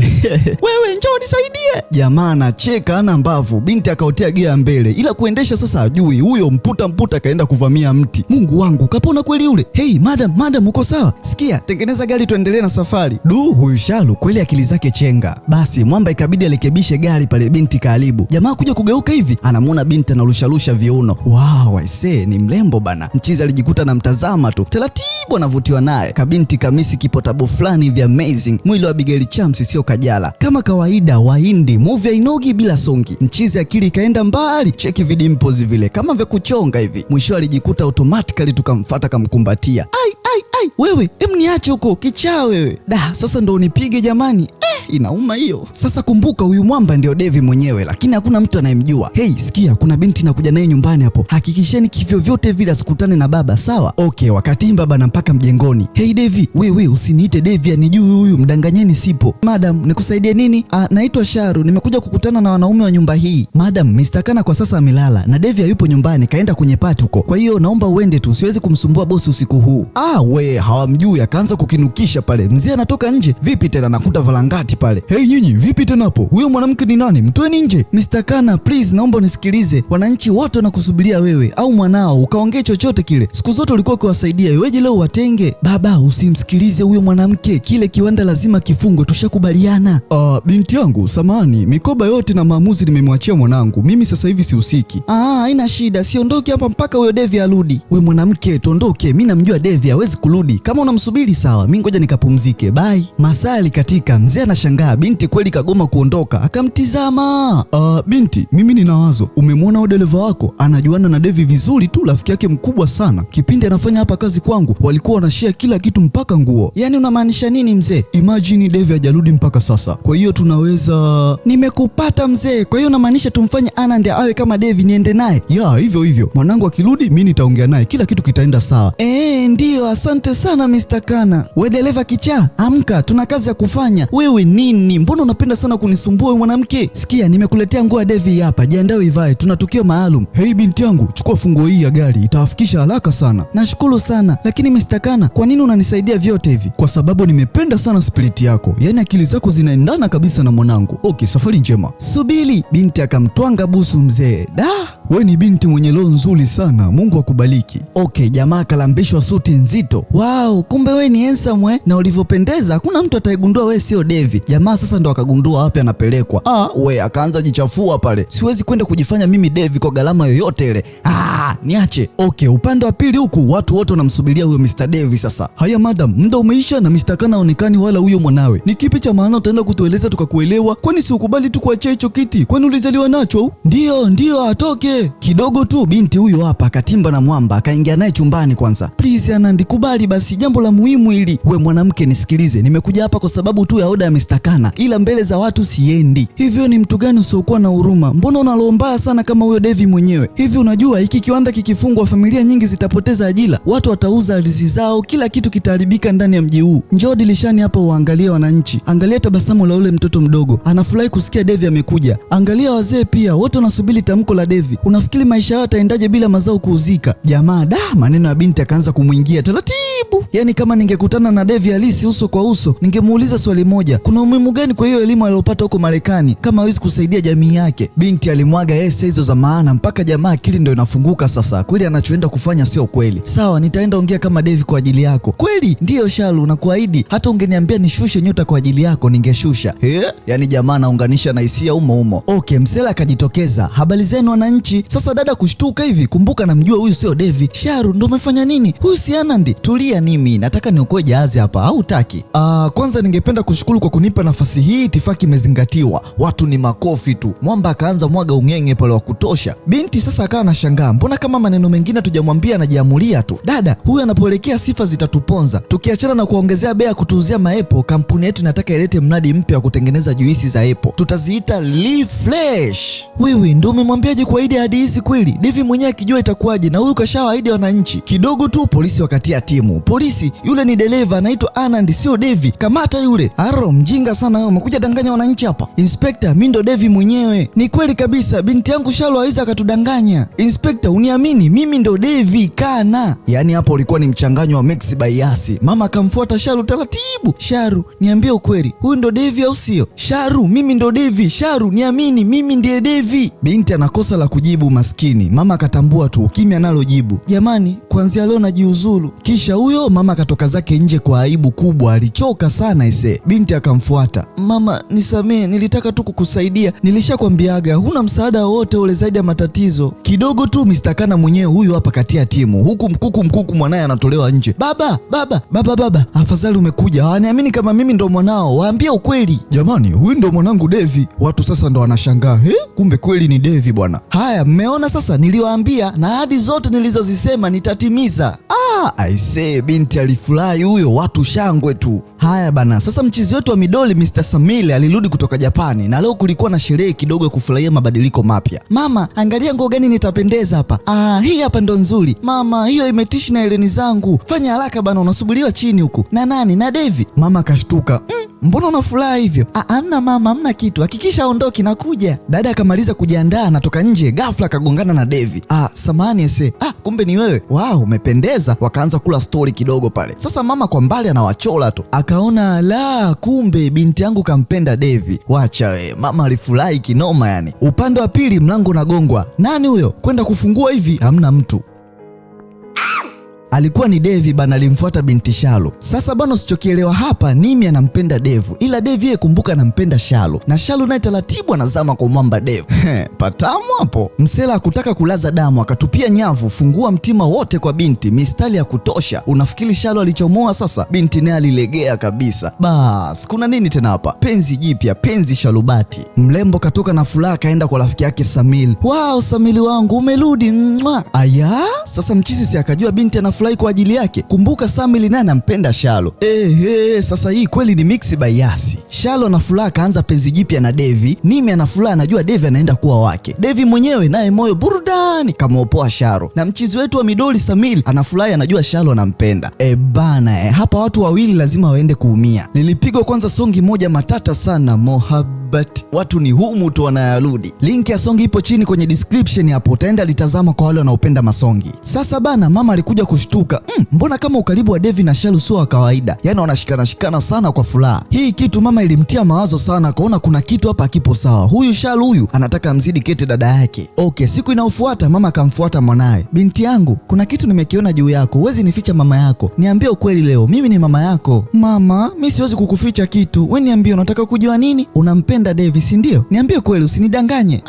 Wewe njoo nisaidie. Jamaa anacheka ana mbavu. Binti akaotea gia mbele, ila kuendesha sasa ajui. Huyo mputa mputa kaenda kuvamia mti. Mungu wangu, kapona kweli yule? Hey madam, madam uko sawa? Sikia, tengeneza gari tuendelee na safari. Du, huyu Shalu kweli akili zake chenga. Basi mwamba ikabidi arekebishe gari pale, binti karibu. Jamaa kuja kugeuka hivi, anamuona binti anarusharusha viuno. Wow, I say ni mlembo bana. Mchizi alijikuta na mtazama tu. Taratibu anavutiwa naye. Kabinti kamisi kipotabo fulani vya amazing. Mwili wa Abigail Chams sio Kajala. Kama kawaida Wahindi, movie hainogi bila songi. Mchizi akili ikaenda mbali, cheki vidimpozi vile kama vya kuchonga hivi. Mwisho alijikuta automatically tukamfuata kamkumbatia. Ai ai ai, wewe em niache huko kichaa wewe. Da, sasa ndo unipige jamani. Inauma hiyo. Sasa kumbuka huyu mwamba ndio Devi mwenyewe, lakini hakuna mtu anayemjua. Hey, sikia, kuna binti nakuja naye nyumbani hapo. Hakikisheni kivyo vyote vile asikutane na baba, sawa? Okay, wakatimba bana mpaka mjengoni. Hey Devi, wewe usiniite Devi, anijui huyu, mdanganyeni sipo. Madam, nikusaidie nini? Naitwa Sharu, nimekuja kukutana na wanaume wa nyumba hii. Madam, Mr. Kana kwa sasa amelala na Devi hayupo nyumbani, kaenda kwenye party huko. Kwa hiyo naomba uende tu, siwezi kumsumbua bosi usiku huu. We hawamjui, akaanza kukinukisha pale. Mzee anatoka nje, vipi tena nakuta valangati pale. Hey nyinyi, vipi tena hapo? Huyo mwanamke ni nani? Mtoeni nje. Mr. Kana, please naomba unisikilize. Wananchi wote wanakusubiria wewe au mwanao ukaongee chochote kile. Siku zote ulikuwa ukiwasaidia, weje leo watenge? Baba, usimsikilize huyo mwanamke. Kile kiwanda lazima kifungwe, tushakubaliana. Binti yangu, samahani, mikoba yote na maamuzi nimemwachia mwanangu. Mimi sasa hivi sihusiki. Haina shida, siondoki hapa mpaka huyo Devi arudi. We mwanamke, tuondoke. Mimi namjua Devi hawezi kurudi. Kama unamsubiri sawa, mimi ngoja nikapumzike. Bye. Masaa yalikatika, mzee anashangaa binti kweli kagoma kuondoka, akamtizama. Binti, mimi nina wazo. Umemwona huyo dereva wako? Anajuana na Devi vizuri tu, rafiki yake mkubwa sana. Kipindi anafanya hapa kazi kwangu, walikuwa wanashare kila kitu mpaka nguo. Yaani unamaanisha nini mzee? Imagine Devi hajarudi mpaka sasa. Kwa hiyo tunaweza. Nimekupata mzee. Kwa hiyo unamaanisha tumfanye Anand awe kama Devi, niende naye? Ya, hivyo hivyo. Mwanangu akirudi mimi nitaongea naye, kila kitu kitaenda sawa. Ndio, asante sana Mr. Kana. We dereva kichaa, amka, tuna kazi ya kufanya. Wewe nini? Mbona unapenda sana kunisumbua wewe mwanamke? Sikia, nimekuletea nguo ya Devi hapa, jiandae uivae, tuna tukio maalum. Hey binti yangu, chukua funguo hii ya gari, itawafikisha haraka sana. Nashukuru sana, lakini Mr. Kana, kwa nini unanisaidia vyote hivi? Kwa sababu nimependa sana spirit yako. Yaani akili zako zinaendana kabisa na mwanangu. Okay, safari njema. Subiri. Binti akamtwanga busu mzee. Da, we ni binti mwenye roho nzuri sana. Mungu akubariki. Okay, jamaa kalambishwa suti nzito. Wow, kumbe we ni handsome na ulivyopendeza, hakuna mtu ataigundua we sio Devi. Jamaa sasa ndo akagundua wapi anapelekwa. We akaanza jichafua pale. Siwezi kwenda kujifanya mimi Devi kwa gharama yoyote ile. Niache. Okay, upande wa pili huku watu wote wanamsubiria huyo Mr. Devi sasa. Haya madam, muda umeisha na Mr. Kana haonekani wala huyo mwanawe. Ni kipi cha maana utaenda kutueleza tukakuelewa? Kwani si ukubali tu kuachia hicho kiti? Kwani ulizaliwa nacho? Ndio, atoke. Niache. Kidogo tu binti huyo hapa akatimba na mwamba, akaingia naye chumbani kwanza. Please Anandi, kubali basi, jambo la muhimu hili. We mwanamke nisikilize, nimekuja hapa kwa sababu tu ya oda ya Mr. Kana, ila mbele za watu siendi. Hivyo ni mtu gani usiokuwa na huruma? Mbona una roho mbaya sana kama huyo Devi mwenyewe? Hivi unajua hiki kiwanda kikifungwa, familia nyingi zitapoteza ajira, watu watauza ardhi zao, kila kitu kitaharibika ndani ya mji huu. Njoo dirishani hapa uangalie wananchi, angalia tabasamu la ule mtoto mdogo, anafurahi kusikia Devi amekuja. Angalia wazee pia, wote wanasubiri tamko la Devi. Unafikiri maisha yao yataendaje bila mazao kuuzika? Jamaa da, maneno ya binti akaanza kumwingia taratibu. Yaani kama ningekutana na Devi halisi uso kwa uso, ningemuuliza swali moja, kuna umuhimu gani kwa hiyo elimu aliyopata huko Marekani kama hawezi kusaidia jamii yake? Binti alimwaga ese hizo za maana mpaka jamaa akili ndio inafunguka sasa. Kweli anachoenda kufanya sio kweli. Sawa, nitaenda ongea kama Devi kwa ajili yako. Kweli? Ndiyo Shalu, nakuahidi hata ungeniambia nishushe nyota kwa ajili yako ningeshusha. Yaani jamaa anaunganisha na hisia umo umo. Okay, msela akajitokeza. Habari zenu wananchi. Sasa dada kushtuka hivi, kumbuka namjua huyu sio Devi. Sharu, ndo umefanya nini? Huyu si Anandi. Tulia nimi, nataka niokoe jahazi hapa, au hutaki? Kwanza ningependa kushukuru kwa kunipa nafasi hii, itifaki imezingatiwa. Watu ni makofi tu. Mwamba akaanza mwaga ung'eng'e pale wa kutosha. Binti sasa akawa anashangaa, mbona kama maneno mengine tujamwambia anajiamulia tu. Dada, huyu anapoelekea sifa zitatuponza. Tukiachana na kuongezea bei ya kutuuzia maepo, kampuni yetu inataka ilete mradi mpya wa kutengeneza juisi za epo. Tutaziita Refresh. Wewe ndio umemwambiaje kuahidi ahadi hizi kweli? Devi mwenyewe akijua itakuwaje? Na huyu kashawaahidi wananchi. Kidogo tu polisi wakatia timu. Polisi, yule ni dereva anaitwa Anand, sio Devi. Kamata yule. Aro, mjinga sana wewe, umekuja danganya wananchi hapa. Inspector, mimi ndo Devi mwenyewe. Ni kweli kabisa, binti yangu Shalo hawezi akatudanganya. Inspector, uniamini, mimi ndo Devi Kana. Yaani hapo ulikuwa ni mchanganyo wa mix by Yasi. Mama akamfuata Sharu taratibu. Sharu, niambie ukweli, huyu ndo Devi au sio? Sharu, mimi ndo Devi. Sharu, niamini, mimi ndiye Devi. Binti anakosa la kujibu maskini. Mama akatambua tu ukimya nalo jibu. Jamani, kuanzia leo najiuzulu. Kisha huyo mama akatoka zake nje kwa aibu kubwa, alichoka sana ise. Binti akamfuata. Mama, nisamee, nilitaka tu kukusaidia. Nilishakwambiaga huna msaada wowote ule zaidi ya matatizo. Kidogo tu Mr. Kana mwenyewe huyu hapa katia timu. Huku mkuku mwanaye anatolewa nje. Baba, baba, baba, baba, afadhali umekuja. Hawaniamini kama mimi ndo mwanao. Waambie ukweli. Jamani, huyu ndo mwanangu Devi. Watu sasa ndo wanashangaa. Kumbe kweli ni Devi bwana. Haya, mmeona sasa, niliwaambia na ahadi zote nilizozisema nitatimiza. Aisee, binti alifurahi huyo, watu shangwe tu. Haya bana, sasa mchizi wetu wa midoli Mr. Samile alirudi kutoka Japani na leo kulikuwa na sherehe kidogo ya kufurahia mabadiliko mapya. Mama, angalia nguo gani nitapendeza hapa. Hii hapa ndo nzuri. Mama, hiyo imetishi na eleni zangu. Fanya haraka bana, unasubiriwa chini huku. Na nani? Na Devi. Mama akashtuka. Mbona unafuraha hivyo? Amna mama, amna kitu. Hakikisha aondoki, nakuja. Dada akamaliza kujiandaa anatoka nje, ghafla akagongana na Devi. Samahani ese. Kumbe ni wewe. Wow, umependeza. Wakaanza kula story kidogo pale. Sasa mama kwa mbali anawachola tu. Akaona la, kumbe binti yangu kampenda Devi. Wacha we. Mama alifurahi kinoma yani. Upande wa pili mlango unagongwa. Nani huyo? Kwenda kufungua hivi, hamna mtu. Alikuwa ni Devi bana, alimfuata binti Shalo. Sasa bana, usichokielewa hapa, Nimi anampenda Devu, ila Devi yeye kumbuka anampenda Shalo, na Shalo naye taratibu anazama kwa mwamba Devu. Patamu hapo. Msela hakutaka kulaza damu, akatupia nyavu, fungua mtima wote kwa binti, mistari ya kutosha. Unafikiri Shalo alichomoa sasa? Binti naye alilegea kabisa. Bas, kuna nini tena hapa? Penzi jipya, penzi sharubati. Mlembo katoka na furaha kaenda kwa rafiki yake Samil. Wow, Samili wangu umerudi. Mwa. Aya, sasa mchizi si akajua binti ana kwa ajili yake. Kumbuka Samili naye anampenda Shalo. Sasa hii kweli ni mix by Yasi. Shalo na furaha kaanza penzi jipya na Devi. Nimi ana furaha anajua Devi anaenda kuwa wake. Devi mwenyewe naye moyo burudani kama Shalo. Na mchizi wetu wa midoli Samili anafurahi anajua Shalo anampenda. Bana, hapa watu wawili lazima waende kuumia. Lilipigwa kwanza songi moja matata sana, Mohabbat. Watu ni humu tu wanayarudi. Link ya songi ipo chini kwenye description hapo, utaenda litazama kwa wale wanaopenda masongi. Sasa bana, mama alikuja kushtuka. Mbona kama ukaribu wa Devi na Shalu sio wa kawaida? Yaani wanashikana shikana sana kwa furaha. Hii kitu mama ilimtia mawazo sana, kaona kuna kitu hapa hakipo sawa. Huyu Shalu huyu anataka mzidi kete dada yake. Okay, siku inayofuata mama akamfuata mwanae. Binti yangu, kuna kitu nimekiona juu yako. Huwezi nificha mama yako. Niambie ukweli leo, mimi ni mama yako. Mama, mimi siwezi kukuficha kitu. Wewe niambie unataka kujua nini? Unampenda unampenda Devi, si ndio? Niambie kweli, usinidanganye.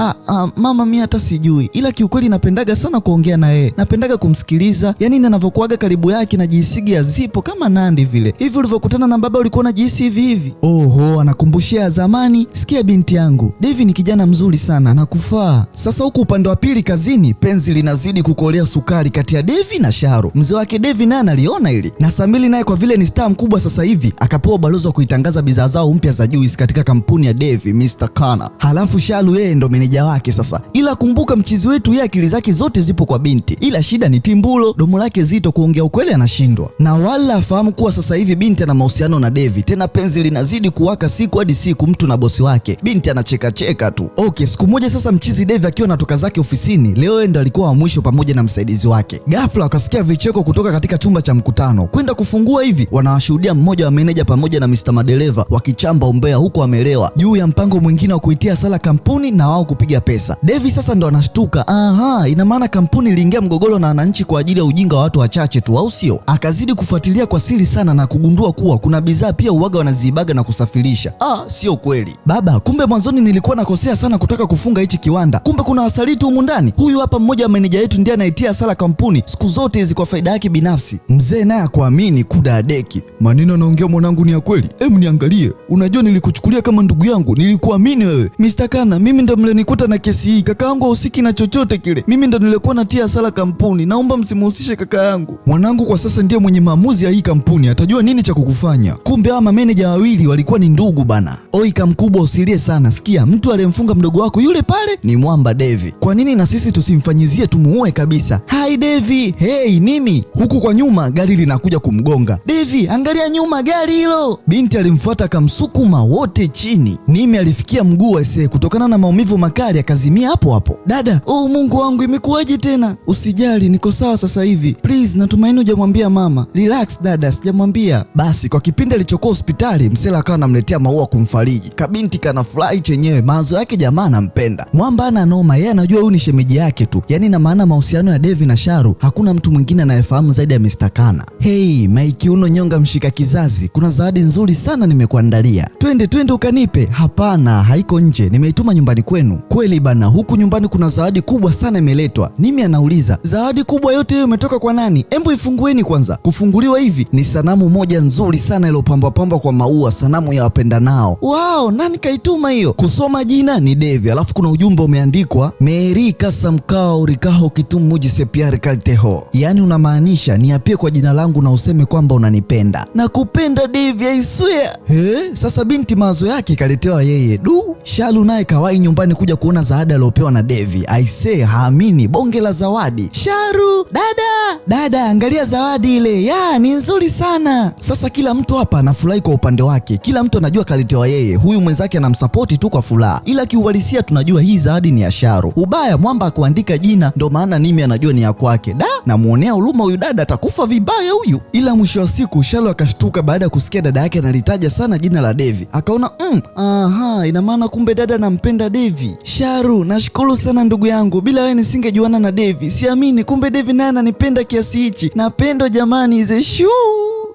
Mama mimi hata sijui, ila kiukweli napendaga sana kuongea na yeye, napendaga kumsikiliza, yaani ninavyokuaga karibu yake najihisi azipo kama Nandi vile. Hivi ulivyokutana na baba ulikuwa unajihisi hivi hivi? Oho, anakumbushia zamani. Sikia binti yangu, Devi ni kijana mzuri sana na kufaa. Sasa huku upande wa pili kazini, penzi linazidi kukolea sukari kati ya Devi na Sharu. Mzee wake Devi naye analiona hili, na Samili naye kwa vile ni star mkubwa sasa hivi akapewa ubalozi wa kuitangaza bidhaa zao mpya za juice katika kampuni ya Devi, Mr. Kana. Halafu Sharu yeye ndo meneja wake sasa. Ila kumbuka mchizi wetu yeye akili zake zote zipo kwa binti, ila shida ni timbulo, domo lake zito, kuongea ukweli anashindwa, na wala afahamu kuwa sasa hivi binti ana mahusiano na Devi, tena penzi linazidi kuwaka siku hadi siku, mtu na bosi wake. Binti anachekacheka tu. Okay, siku moja sasa mchizi Devi akiwa anatoka zake ofisini, leo yeye ndo alikuwa wa mwisho pamoja na msaidizi wake. Ghafla wakasikia vicheko kutoka katika chumba cha mkutano. Kwenda kufungua hivi, wanawashuhudia mmoja wa meneja pamoja na Mr. Madereva wakichamba umbea huku amelewa juu ya mpango mwingine wa kuitia sala kampuni na wao kupiga pesa. Devi sasa ndo anashtuka, aha, ina maana kampuni iliingia mgogoro na wananchi kwa ajili ya ujinga wa watu wachache tu, au sio? Akazidi kufuatilia kwa siri sana na kugundua kuwa kuna bidhaa pia uwaga wanaziibaga na kusafirisha. Sio kweli baba, kumbe mwanzoni nilikuwa nakosea sana kutaka kufunga hichi kiwanda, kumbe kuna wasaliti humu ndani. Huyu hapa mmoja wa meneja yetu ndiye anaitia sala kampuni siku zote hizi kwa faida yake binafsi. Mzee naye akuamini kudadeki, maneno anaongea mwanangu ni ya kweli? Hebu niangalie, unajua nilikuchukulia kama ndugu yangu, nilikuamini wewe. Mr. Kana, mimi ndo mlenikuta na kesi hii, kaka yangu hahusiki na chochote kile, mimi ndo nilikuwa natia sala kampuni, naomba msimuhusishe kaka yangu. Mwanangu kwa sasa ndiye mwenye maamuzi ya hii kampuni, atajua nini cha kukufanya. Kumbe hawa mameneja wawili walikuwa ni ndugu bana. Oika mkubwa, usilie sana, sikia, mtu aliyemfunga mdogo wako yule pale ni mwamba Devi. Kwa nini na sisi tusimfanyizie, tumuue kabisa? Hai Devi, hey nimi. Huku kwa nyuma gari linakuja kumgonga Devi, angalia nyuma gari hilo. Binti alimfuata akamsukuma wote chini. Nimi alifikia mguu wa ese, kutokana na maumivu makali akazimia hapo hapo. Dada, oh Mungu wangu, imekuwaje tena? Usijali, niko sawa sasa hivi. Please, natumaini hujamwambia mama. Relax dada, sijamwambia. Basi kwa kipindi alichokuwa hospitali, msela akawa anamletea maua kumfariji. Kabinti kanafurahi chenyewe, mawazo yake jamaa anampenda. Mwamba ana noma, yeye anajua huyu ni shemeji yake tu. Yaani na maana mahusiano ya Devi na Sharu hakuna mtu mwingine anayefahamu zaidi ya Mr. Kana. Hey, Maikiuno nyonga mshika kizazi, kuna zawadi nzuri sana nimekuandalia. Twende twende ukanipe. Hapana, haiko nje, nimeituma nyumbani kwenu. Kweli bana, huku nyumbani kuna zawadi kubwa sana imeletwa. Nimi anauliza, zawadi kubwa yote hiyo imetoka kwa nani? Embu ifungueni kwanza. Kufunguliwa hivi ni sanamu moja nzuri sana iliyopambwa pambwa kwa maua, sanamu ya wapendanao. Wow, nani kaituma hiyo? Kusoma jina ni Devi, alafu kuna ujumbe umeandikwa Meri kasamkao rikaho kitum mujise pyar kalteho, yaani unamaanisha niapie kwa jina langu na useme kwamba unanipenda. Nakupenda Devi, I swear. He, sasa binti mawazo yake kaletewa yeye. Du, Shalu naye kawai nyumbani kuja kuona zawadi aliyopewa na Devi. I say, haamini, bonge la zawadi. Sharu, dada, dada, angalia zawadi ile. Ya, ni nzuri sana. Sasa kila mtu hapa anafurahi kwa upande wake. Kila mtu anajua kaletewa yeye. Huyu mwenzake anamsapoti tu kwa furaha. Ila kiuhalisia tunajua hii zawadi ni ya Sharu. Ubaya mwamba kuandika jina, ndo maana Nimi anajua ni ya kwake. Da, namuonea huruma huyu dada, atakufa vibaya huyu. Ila mwisho wa siku Shalu akashtuka baada ya kusikia dada yake analitaja sana jina la Devi. Akaona aha, ina maana kumbe dada anampenda Devi. Sharu, nashukuru sana ndugu yangu, bila wewe nisingejuana na Devi. Siamini kumbe Devi naye ananipenda kiasi hichi. Napendwa jamani, ze shuu.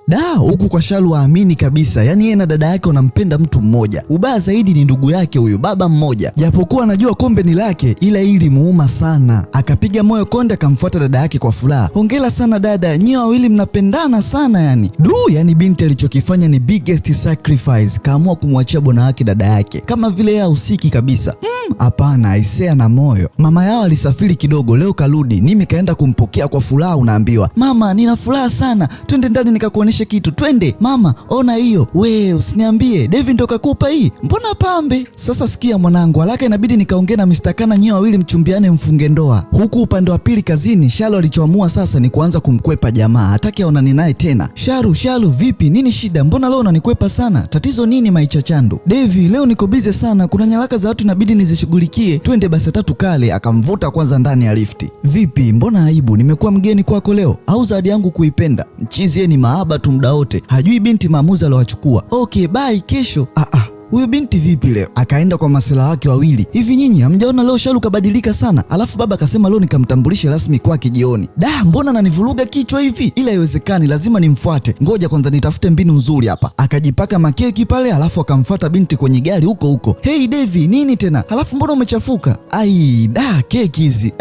Da, huku kwa Shalu waamini kabisa, yaani yeye na dada yake wanampenda mtu mmoja. Ubaya zaidi ni ndugu yake huyu, baba mmoja. Japokuwa anajua kombe ni lake, ila hili muuma sana. Akapiga moyo konde akamfuata dada yake kwa furaha. Hongera sana dada, nyie wawili mnapendana sana yani. Du, yani binti alichokifanya ni biggest sacrifice. Kaamua kumwachia bwana wake dada yake, kama vile yeye hahusiki kabisa. Hapana, aisea na moyo. Mama yao alisafiri kidogo, leo karudi. Nimi kaenda kumpokea kwa furaha, unaambiwa mama, nina furaha sana, twende ndani nikakuonesha kitu, twende mama, ona hiyo. We, usiniambie Devi ndo kakupa hii, mbona pambe? Sasa sikia mwanangu, haraka inabidi nikaongee na Mr. Kana, nyie wawili mchumbiane mfunge ndoa. Huku upande wa pili kazini, Shalu alichoamua sasa ni kuanza kumkwepa jamaa, hataki aonane naye tena. Sharu, Shalu, vipi, nini shida? Mbona leo unanikwepa sana? Tatizo nini maicha chandu? Devi, leo niko busy sana, kuna nyaraka za watu inabidi nizishughulikie, twende basi tatu kale. Akamvuta kwanza ndani ya lifti. Vipi, mbona aibu, nimekuwa mgeni kwako leo au zawadi yangu kuipenda? Mchizi yeye ni maaba tu muda wote, hajui binti maamuzi aliochukua. Okay, bye, kesho. Huyu binti vipi leo? Akaenda kwa masela wake wawili. Hivi nyinyi hamjaona leo Shalu kabadilika sana? Alafu baba akasema leo nikamtambulishe rasmi kwake jioni. Da, mbona ananivuruga kichwa hivi? Ila haiwezekani, lazima nimfuate. Ngoja kwanza nitafute mbinu nzuri hapa. Akajipaka makeki pale, alafu akamfuata binti kwenye gari huko huko. Hey Devi, nini tena? Alafu mbona umechafuka? Ai, da, keki hizi.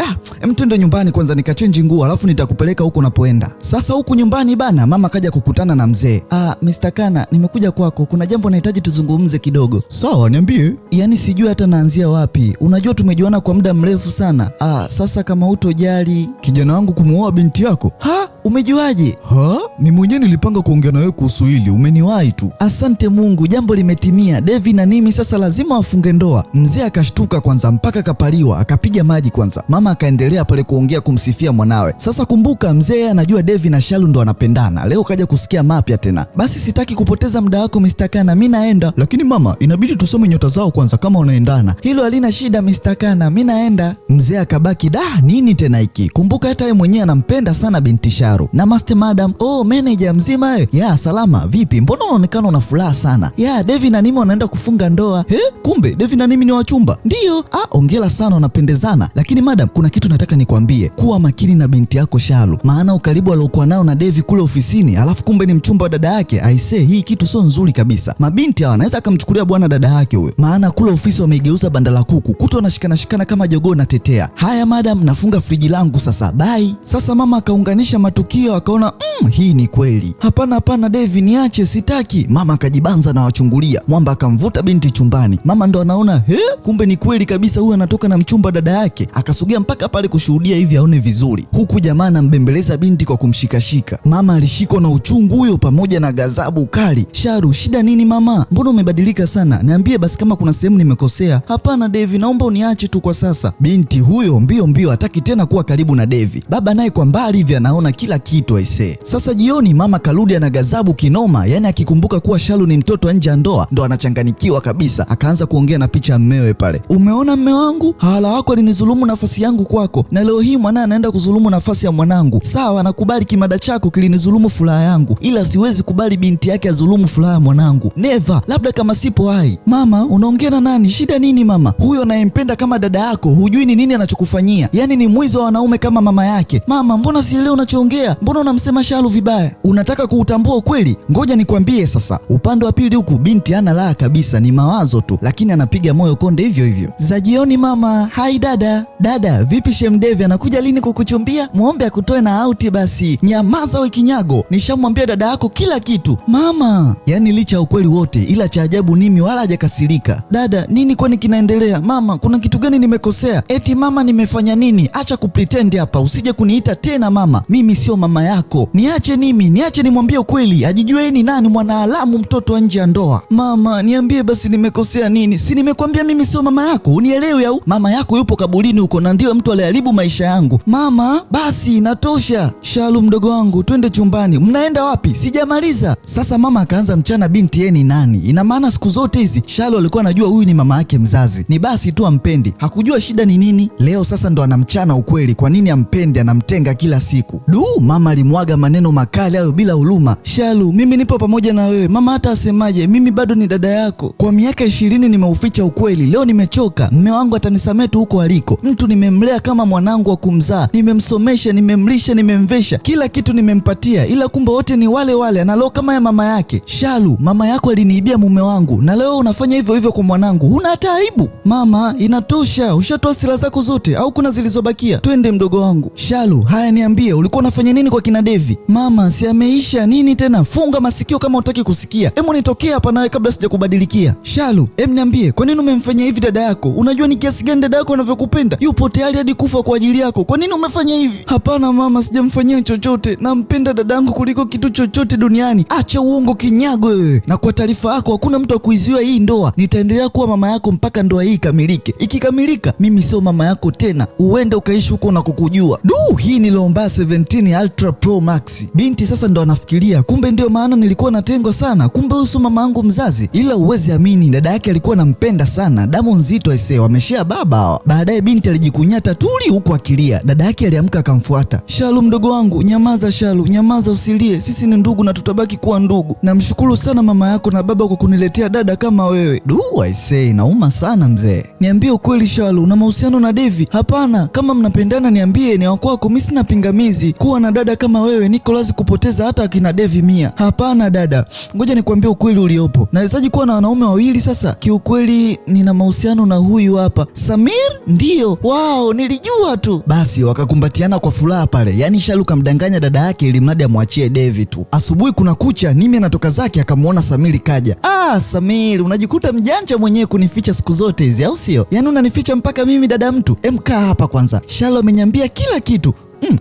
Twende nyumbani kwanza nikachenji nguo, alafu nitakupeleka huko unapoenda. Sasa huku nyumbani bana, mama kaja kukutana na mzee. Mr. Kana, nimekuja kwako, kuna jambo nahitaji tuzungumze kidogo. Sawa, niambie. Yaani sijui hata naanzia wapi. Unajua tumejuana kwa muda mrefu sana. Sasa kama hutojali kijana wangu kumuoa binti yako. Ha? Umejuaje? Ha? Ni mwenyewe nilipanga kuongea na wewe kuhusu hili, umeniwahi tu. Asante Mungu, jambo limetimia. Devi na Nimi sasa lazima wafunge ndoa. Mzee akashtuka kwanza mpaka kapaliwa, akapiga maji kwanza. Mama akaendelea pale kuongea kumsifia mwanawe. Sasa kumbuka mzee anajua Devi na Shalu ndo wanapendana. Leo kaja kusikia mapya tena. Basi sitaki kupoteza muda wako Mr. Kana, mimi naenda. Lakini mama, inabidi tusome nyota zao kwanza kama wanaendana. Hilo halina shida Mr. Kana, mimi naenda. Mzee akabaki da, nini tena hiki? Kumbuka hata yeye mwenyewe anampenda sana binti Sharu. Namaste madam. Oh, manager mzima wewe. Ya, salama. Vipi? Mbona unaonekana una furaha sana? Ya, Devi na Nimi wanaenda kufunga ndoa. He? Kumbe Devi na Nimi ni wachumba. Ndiyo. Ongera sana, wanapendezana. Lakini madam, kuna kitu nataka nikwambie. Kuwa makini na binti yako Sharu. Maana ukaribu aliokuwa nao na Devi kule ofisini, alafu kumbe ni mchumba wa dada yake. Aisee, hii kitu sio nzuri kabisa. Mabinti hawa anaweza akamchukulia bwana dada yake huyo. Maana kule ofisi wameigeuza banda la kuku. Kuto wanashikana shikana kama jogoo na tetea. Haya madam, nafunga friji langu sasa. Bye. Sasa mama akaunganisha matukio akaona hii ni kweli. Hapana hapana Devi, niache, sitaki. Mama akajibanza na wachungulia. Mwamba akamvuta binti chumbani. Mama ndo anaona, he, kumbe ni kweli kabisa huyu anatoka na mchumba dada yake. Akasogea mpaka pale kushuhudia hivi aone vizuri. Huku jamaa anambembeleza binti kwa kumshikashika. Mama alishikwa na uchungu huyo pamoja na ghadhabu kali. Sharu, shida nini mama? Mbona umebadilika sana? Niambie basi kama kuna sehemu nimekosea. Hapana Devi, naomba uniache tu kwa sasa. Binti huyo mbio mbio hataki tena kuwa karibu na Devi. Baba naye kwa mbali hivi anaona kila kitu aisee. Sasa jioni mama karudi ana ghadhabu kinoma, yani akikumbuka kuwa Shalu ni mtoto nje ya ndoa ndo anachanganikiwa kabisa. Akaanza kuongea na picha mmewe pale. Umeona mme wangu? Hala wako alinizulumu nafasi yangu kwako, na leo hii mwanae anaenda kuzulumu nafasi ya mwanangu. Sawa, nakubali kimada chako kilinizulumu furaha yangu, ila siwezi kubali binti yake azulumu furaha ya mwanangu. Never, labda kama sipo hai. Mama, unaongea na nani? Shida nini mama? Huyo anayempenda kama dada yako, hujui ni nini anachokufanyia. Yani ni mwizi wa wanaume kama mama yake. Mama, mbona sielewi unachoongea? Mbona unamsema Shalu vibaya? Unataka kuutambua ukweli? Ngoja nikwambie sasa. Upande wa pili huku binti hana raha kabisa, ni mawazo tu, lakini anapiga moyo konde hivyo hivyo. Za jioni mama. Hai dada. Dada, vipi Shem Devi anakuja lini kukuchumbia? Muombe akutoe na auti basi. Nyamaza we kinyago, nishamwambia dada yako kila kitu. Mama, yani licha ukweli wote, ila cha ajabu Nimi wala hajakasirika. Dada, nini kwani kinaendelea? Mama, kuna kitu gani nimekosea? Eti mama nimefanya nini? Acha kupretend hapa, usije kuniita tena mama. Mimi sio mama yako. Niache Nimi, niache nimwambie ukweli. Ajijue ni nani, mwanaalamu mtoto nje ya ndoa. Mama, niambie basi nimekosea nini? Si nimekwambia mimi sio mama yako, unielewi au? Mama yako yupo kaburini huko na ndiyo mtu aliharibu maisha yangu. Mama, basi inatosha. Shalu mdogo wangu, twende chumbani. Mnaenda wapi? Sijamaliza. Sasa mama akaanza mchana binti yeye ni nani. Ina maana siku zote hizi Shalu alikuwa anajua huyu ni mama yake mzazi. Ni basi tu ampendi. Hakujua shida ni nini. Leo sasa ndo anamchana ukweli kwa nini ampendi, anamtenga kila siku. Du, mama alimwaga maneno makali hayo bila huruma. Shalu, mimi nipo pamoja na wewe. Mama hata asemaje, mimi bado ni dada yako. Kwa miaka 20 nimeuficha ukweli. Leo nimechoka. Mume wangu atanisamehe tu huko aliko. Mtu nimemlea kama mwanangu wa kumzaa. Nimemsomesha, nimemlisha, nimemvesha. Kila kitu nimempatia, ila kumbe wote ni wale wale, analo kama ya mama yake. Shalu, mama yako aliniibia mume wangu na leo unafanya hivyo hivyo kwa mwanangu. Huna hata aibu? Mama, inatosha. Ushatoa silaha zako zote au kuna zilizobakia? Twende mdogo wangu. Shalu, haya niambie, ulikuwa unafanya nini kwa kina Devi? Mama, si ameisha nini tena? Funga masikio kama hutaki kusikia. Hemu nitokee hapa nawe kabla sijakubadilikia. Shalu, em niambie, kwa nini umemfanyia hivi dada yako? Unajua ni kiasi gani dada yako anavyokupenda? Yupo tayari hadi kufa kwa ajili yako. Kwa nini umefanya hivi? Hapana mama, sijamfanyia chochote. Nampenda dadangu kuliko kitu chochote duniani. Acha uongo kinyago wewe. Na kwa taarifa yako, hakuna mtu akuizuia hii ndoa. Nitaendelea kuwa mama yako mpaka ndoa hii ikamilike. Ikikamilika, mimi sio mama yako tena. Uende ukaishi huko na kukujua. Du, hii ni Lomba 17. Ultra Pro Max. Binti sasa ndo anafikiria, kumbe ndio maana nilikuwa natengwa sana, kumbe huyu sio mama yangu mzazi. Ila uwezi amini, dada yake alikuwa anampenda sana, damu nzito aisee, wameshare baba hawa. Baadaye binti alijikunyata tuli huku akilia. Dada yake aliamka akamfuata. Shalu mdogo wangu, nyamaza Shalu, nyamaza usilie, sisi ni ndugu na tutabaki kuwa ndugu. Namshukuru sana mama yako na baba kwa kuniletea dada kama wewe. Du aisee, nauma sana mzee. Niambie ukweli Shalu, una mahusiano na Devi? Hapana, kama mnapendana niambie, ni wakwako, mimi sina pingamizi. Kuwa na dada kama wewe niko lazi kupoteza hata akina Devi 100. Hapana dada, ngoja nikwambie ukweli uliopo. Nawezaje kuwa na wanaume wawili sasa? Kiukweli nina mahusiano na huyu hapa Samir. Ndiyo, wao, nilijua tu. Basi wakakumbatiana kwa furaha pale. Yaani Shalu kamdanganya dada yake ili mradi amwachie Devi tu. Asubuhi kuna kucha, Nimi anatoka zake akamuona Samiri kaja. Ah, Samiri, unajikuta mjanja mwenyewe kunificha siku zote hizi, au sio? Yaani unanificha mpaka mimi dada mtu. Emkaa hapa kwanza. Shalu ameniambia kila kitu.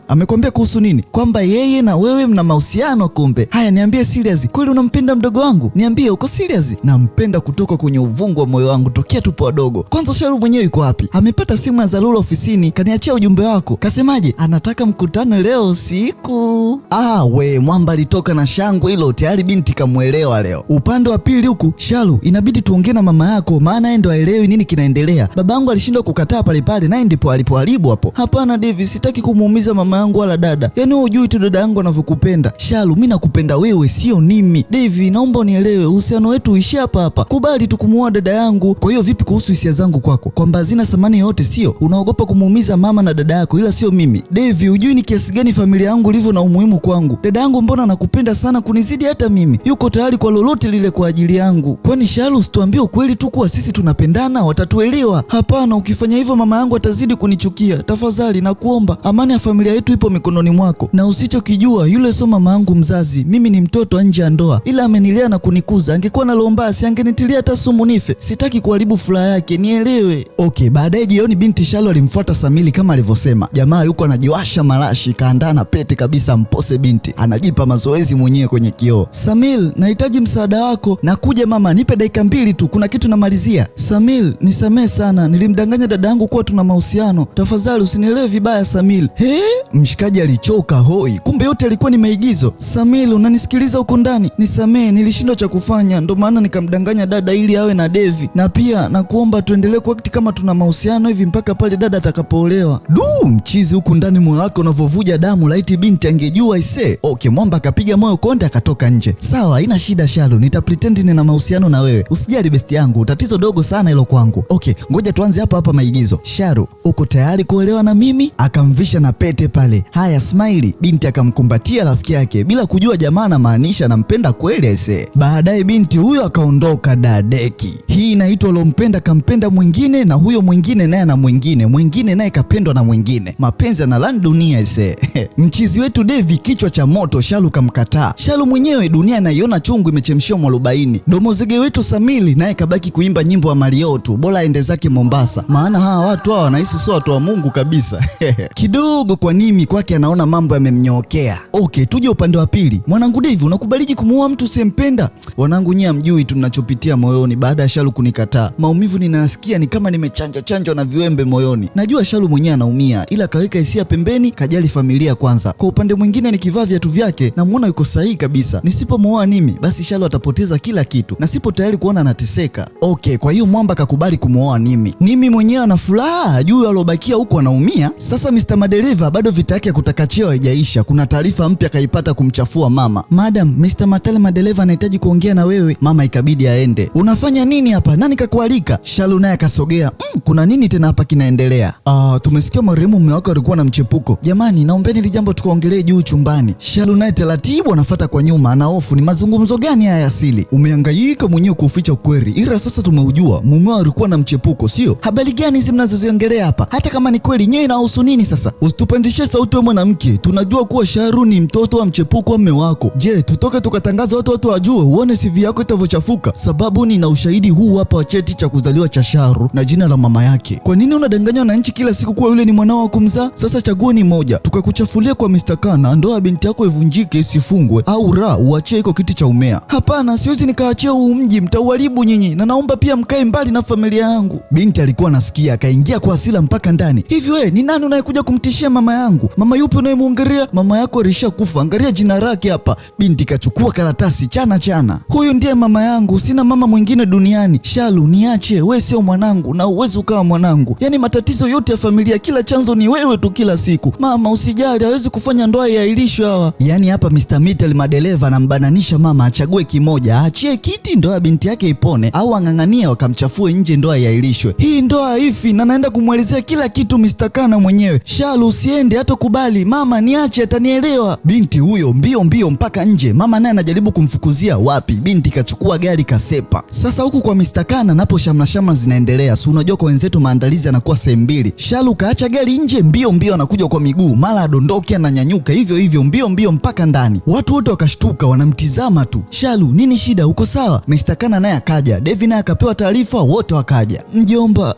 Amekwambia kuhusu nini? Kwamba yeye na wewe mna mahusiano kumbe. Haya, niambie serious. Kweli unampenda mdogo wangu? Niambie uko serious? Nampenda kutoka kwenye uvungu wa moyo wangu tokea tupo wadogo. Kwanza Shalu mwenyewe yuko wapi? Amepata simu ya dharura ofisini, kaniachia ujumbe wako. Kasemaje? Anataka mkutano leo usiku. Ah, we mwamba alitoka na shangwe hilo, tayari binti kamuelewa leo. Upande wa pili huku, Shalu, inabidi tuongee na mama yako maana yeye ndo aelewi nini kinaendelea. Babangu alishindwa kukataa pale pale, naye ndipo alipoharibu hapo. Hapana Devi, sitaki kumuumiza mama yangu wala dada. Yaani wewe hujui tu dada yangu anavyokupenda. Shalu, mimi nakupenda wewe, sio mimi. Devi, naomba unielewe, uhusiano wetu uishie hapa hapa. Kubali tu kumuoa dada yangu. Kwa hiyo vipi kuhusu hisia zangu kwako? Kwamba hazina thamani yoyote, sio? Unaogopa kumuumiza mama na dada yako, ila sio mimi. Devi, hujui ni kiasi gani familia yangu ilivyo na umuhimu kwangu. Dada yangu mbona anakupenda sana kunizidi hata mimi. Yuko tayari kwa lolote lile kwa ajili yangu. Kwani Shalu, usituambie ukweli tu kuwa sisi tunapendana, watatuelewa. Hapana, ukifanya hivyo mama yangu atazidi kunichukia. Tafadhali nakuomba, amani ya familia yetu ipo mikononi mwako. Na usichokijua, yule sio mama yangu mzazi. Mimi ni mtoto nje ya ndoa, ila amenilea na kunikuza. Angekuwa na roho mbaya, angenitilia hata sumu nife. Sitaki kuharibu furaha yake, nielewe. Okay, baadaye jioni binti Shalu alimfuata Samili kama alivyosema. Jamaa yuko anajiwasha marashi, kaandaa na pete kabisa mpose binti. Anajipa mazoezi mwenyewe kwenye kioo. Samil, nahitaji msaada wako. Nakuja mama, nipe dakika 2 tu, kuna kitu namalizia. Samil, nisamee sana, nilimdanganya dada yangu kuwa tuna mahusiano. Tafadhali usinielewe vibaya Samil. He? Mshikaji alichoka hoi, kumbe yote alikuwa ni maigizo. Samil, unanisikiliza huko ndani? Nisamee, nilishindwa cha kufanya, ndo maana nikamdanganya dada ili awe na Devi. Na pia nakuomba tuendelee kuact kama tuna mahusiano hivi mpaka pale dada atakapoolewa. Du, mchizi huku ndani moyo wake unavovuja damu, laiti binti angejua ise. Okay, mwamba akapiga moyo konde akatoka nje. Sawa, haina shida Shalu, nita pretend nina mahusiano na wewe. Usijali besti yangu, tatizo dogo sana hilo kwangu. Okay, ngoja tuanze hapa hapa maigizo. Shalu, uko tayari kuolewa na mimi? Akamvisha na pete pale. Haya, smile. Binti akamkumbatia rafiki yake bila kujua jamaa anamaanisha nampenda kweli aisee. Baadaye binti huyo akaondoka dadeki. Hii inaitwa lompenda kampenda mwingine, na huyo mwingine naye na mwingine, mwingine naye kapendwa na mwingine. Mapenzi yanalani dunia aisee. Mchizi wetu Devi kichwa cha moto, Shalu kamkataa. Shalu mwenyewe dunia anaiona chungu imechemshiwa mwarobaini. Domozege wetu Samili naye kabaki kuimba nyimbo wa Mario tu, bora aende zake Mombasa, maana hawa watu hawa wanahisi sio watu wa Mungu kabisa. Kidogo kwa nimi kwake anaona mambo yamemnyookea. Okay, tuje upande wa pili. Mwanangu Devi, unakubaliji kumuoa mtu usiyempenda? Wanangu nyie hamjui tunachopitia moyoni baada ya Shalu kunikataa. Maumivu ninasikia ni kama nimechanja chanjo na viwembe moyoni. Najua Shalu mwenyewe anaumia, ila kaweka hisia pembeni, kajali familia kwanza. Kwa upande mwingine nikivaa viatu vyake namuona yuko sahihi kabisa. Nisipomuoa Nimi, basi Shalu atapoteza kila kitu na sipo tayari kuona anateseka. Okay, kwa hiyo mwamba kakubali kumuoa Nimi. Nimi mwenyewe ana furaha juu alobakia huko anaumia. Sasa Mr. Madereva bado vita yake kutaka cheo haijaisha. Kuna taarifa mpya kaipata kumchafua mama. Madam, Mr. Matale Madereva anahitaji kuongea na wewe. Mama ikabidi aende. Unafanya nini hapa? Nani kakualika? Shalu naye akasogea. Kuna nini tena hapa kinaendelea? Tumesikia marehemu mume wako alikuwa na mchepuko. Jamani, naombeni hili jambo tukaongelee juu chumbani. Shalu naye taratibu anafuata kwa nyuma, ana hofu ni mazungumzo gani haya asili? Umehangaika mwenyewe kuficha ukweli, ila sasa tumeujua mume wako alikuwa na mchepuko, sio? Habari gani hizi mnazoziongelea hapa? Hata kama ni kweli, nyewe inahusu nini sasa? Usitupandishe sauti wewe mwanamke. Tunajua kuwa Sharu ni mtoto wa mchepuko wa mume wako. Je, tutoke tukatangaza watu wajue, uone CV yako itavyochafuka? Sababu nina ushahidi huu hapa wa cheti cha kuzaliwa cha Sharu na jina la mama yake. Kwa nini unadanganya wananchi kila siku kuwa yule ni mwanao wa kumzaa? Sasa chaguo ni moja, tukakuchafulia kwa Mr. Kana, ndoa binti yako ivunjike isifungwe, au ra uachie iko kiti cha umea. Hapana, siwezi nikaachia huu mji, mtauharibu nyinyi, na naomba pia mkae mbali na familia yangu. Binti alikuwa anasikia, akaingia kwa hasira mpaka ndani. Hivi we ni nani unayekuja kumtishia mama mama yangu. Mama yupi unayemwongelea? Mama yako alishakufa, angalia jina lake hapa. Binti kachukua karatasi chana chana, huyu ndiye mama yangu, sina mama mwingine duniani. Shalu, niache, we sio mwanangu na uwezi ukawa mwanangu. Yaani matatizo yote ya familia, kila chanzo ni wewe tu kila siku. Mama usijali, hawezi kufanya ndoa iahirishwe hawa. Yaani hapa Mr. Mittel madereva anambananisha mama achague kimoja, aachie kiti ndoa ya binti yake ipone, au ang'ang'anie wakamchafue nje ndoa iahirishwe. Hii ndoa haifi, na naenda kumwelezea kila kitu Mr. Kana mwenyewe. Shalu usiende, hata kubali. Mama niache, atanielewa. Binti huyo mbio mbio mpaka nje, mama naye anajaribu kumfukuzia, wapi? Binti kachukua gari kasepa. Sasa huku kwa Mr. Kana napo shamla shamla zinaendelea. Si unajua kwa wenzetu maandalizi yanakuwa sehemu mbili. Shalu kaacha gari nje, mbio mbio anakuja kwa miguu, mara adondoke ananyanyuka hivyo hivyo mbio mbio mpaka ndani. Watu wote wakashtuka, wanamtizama tu. Shalu, nini shida, uko sawa? Mr. Kana naye akaja, Devi naye akapewa taarifa, wote wakaja. Mjomba,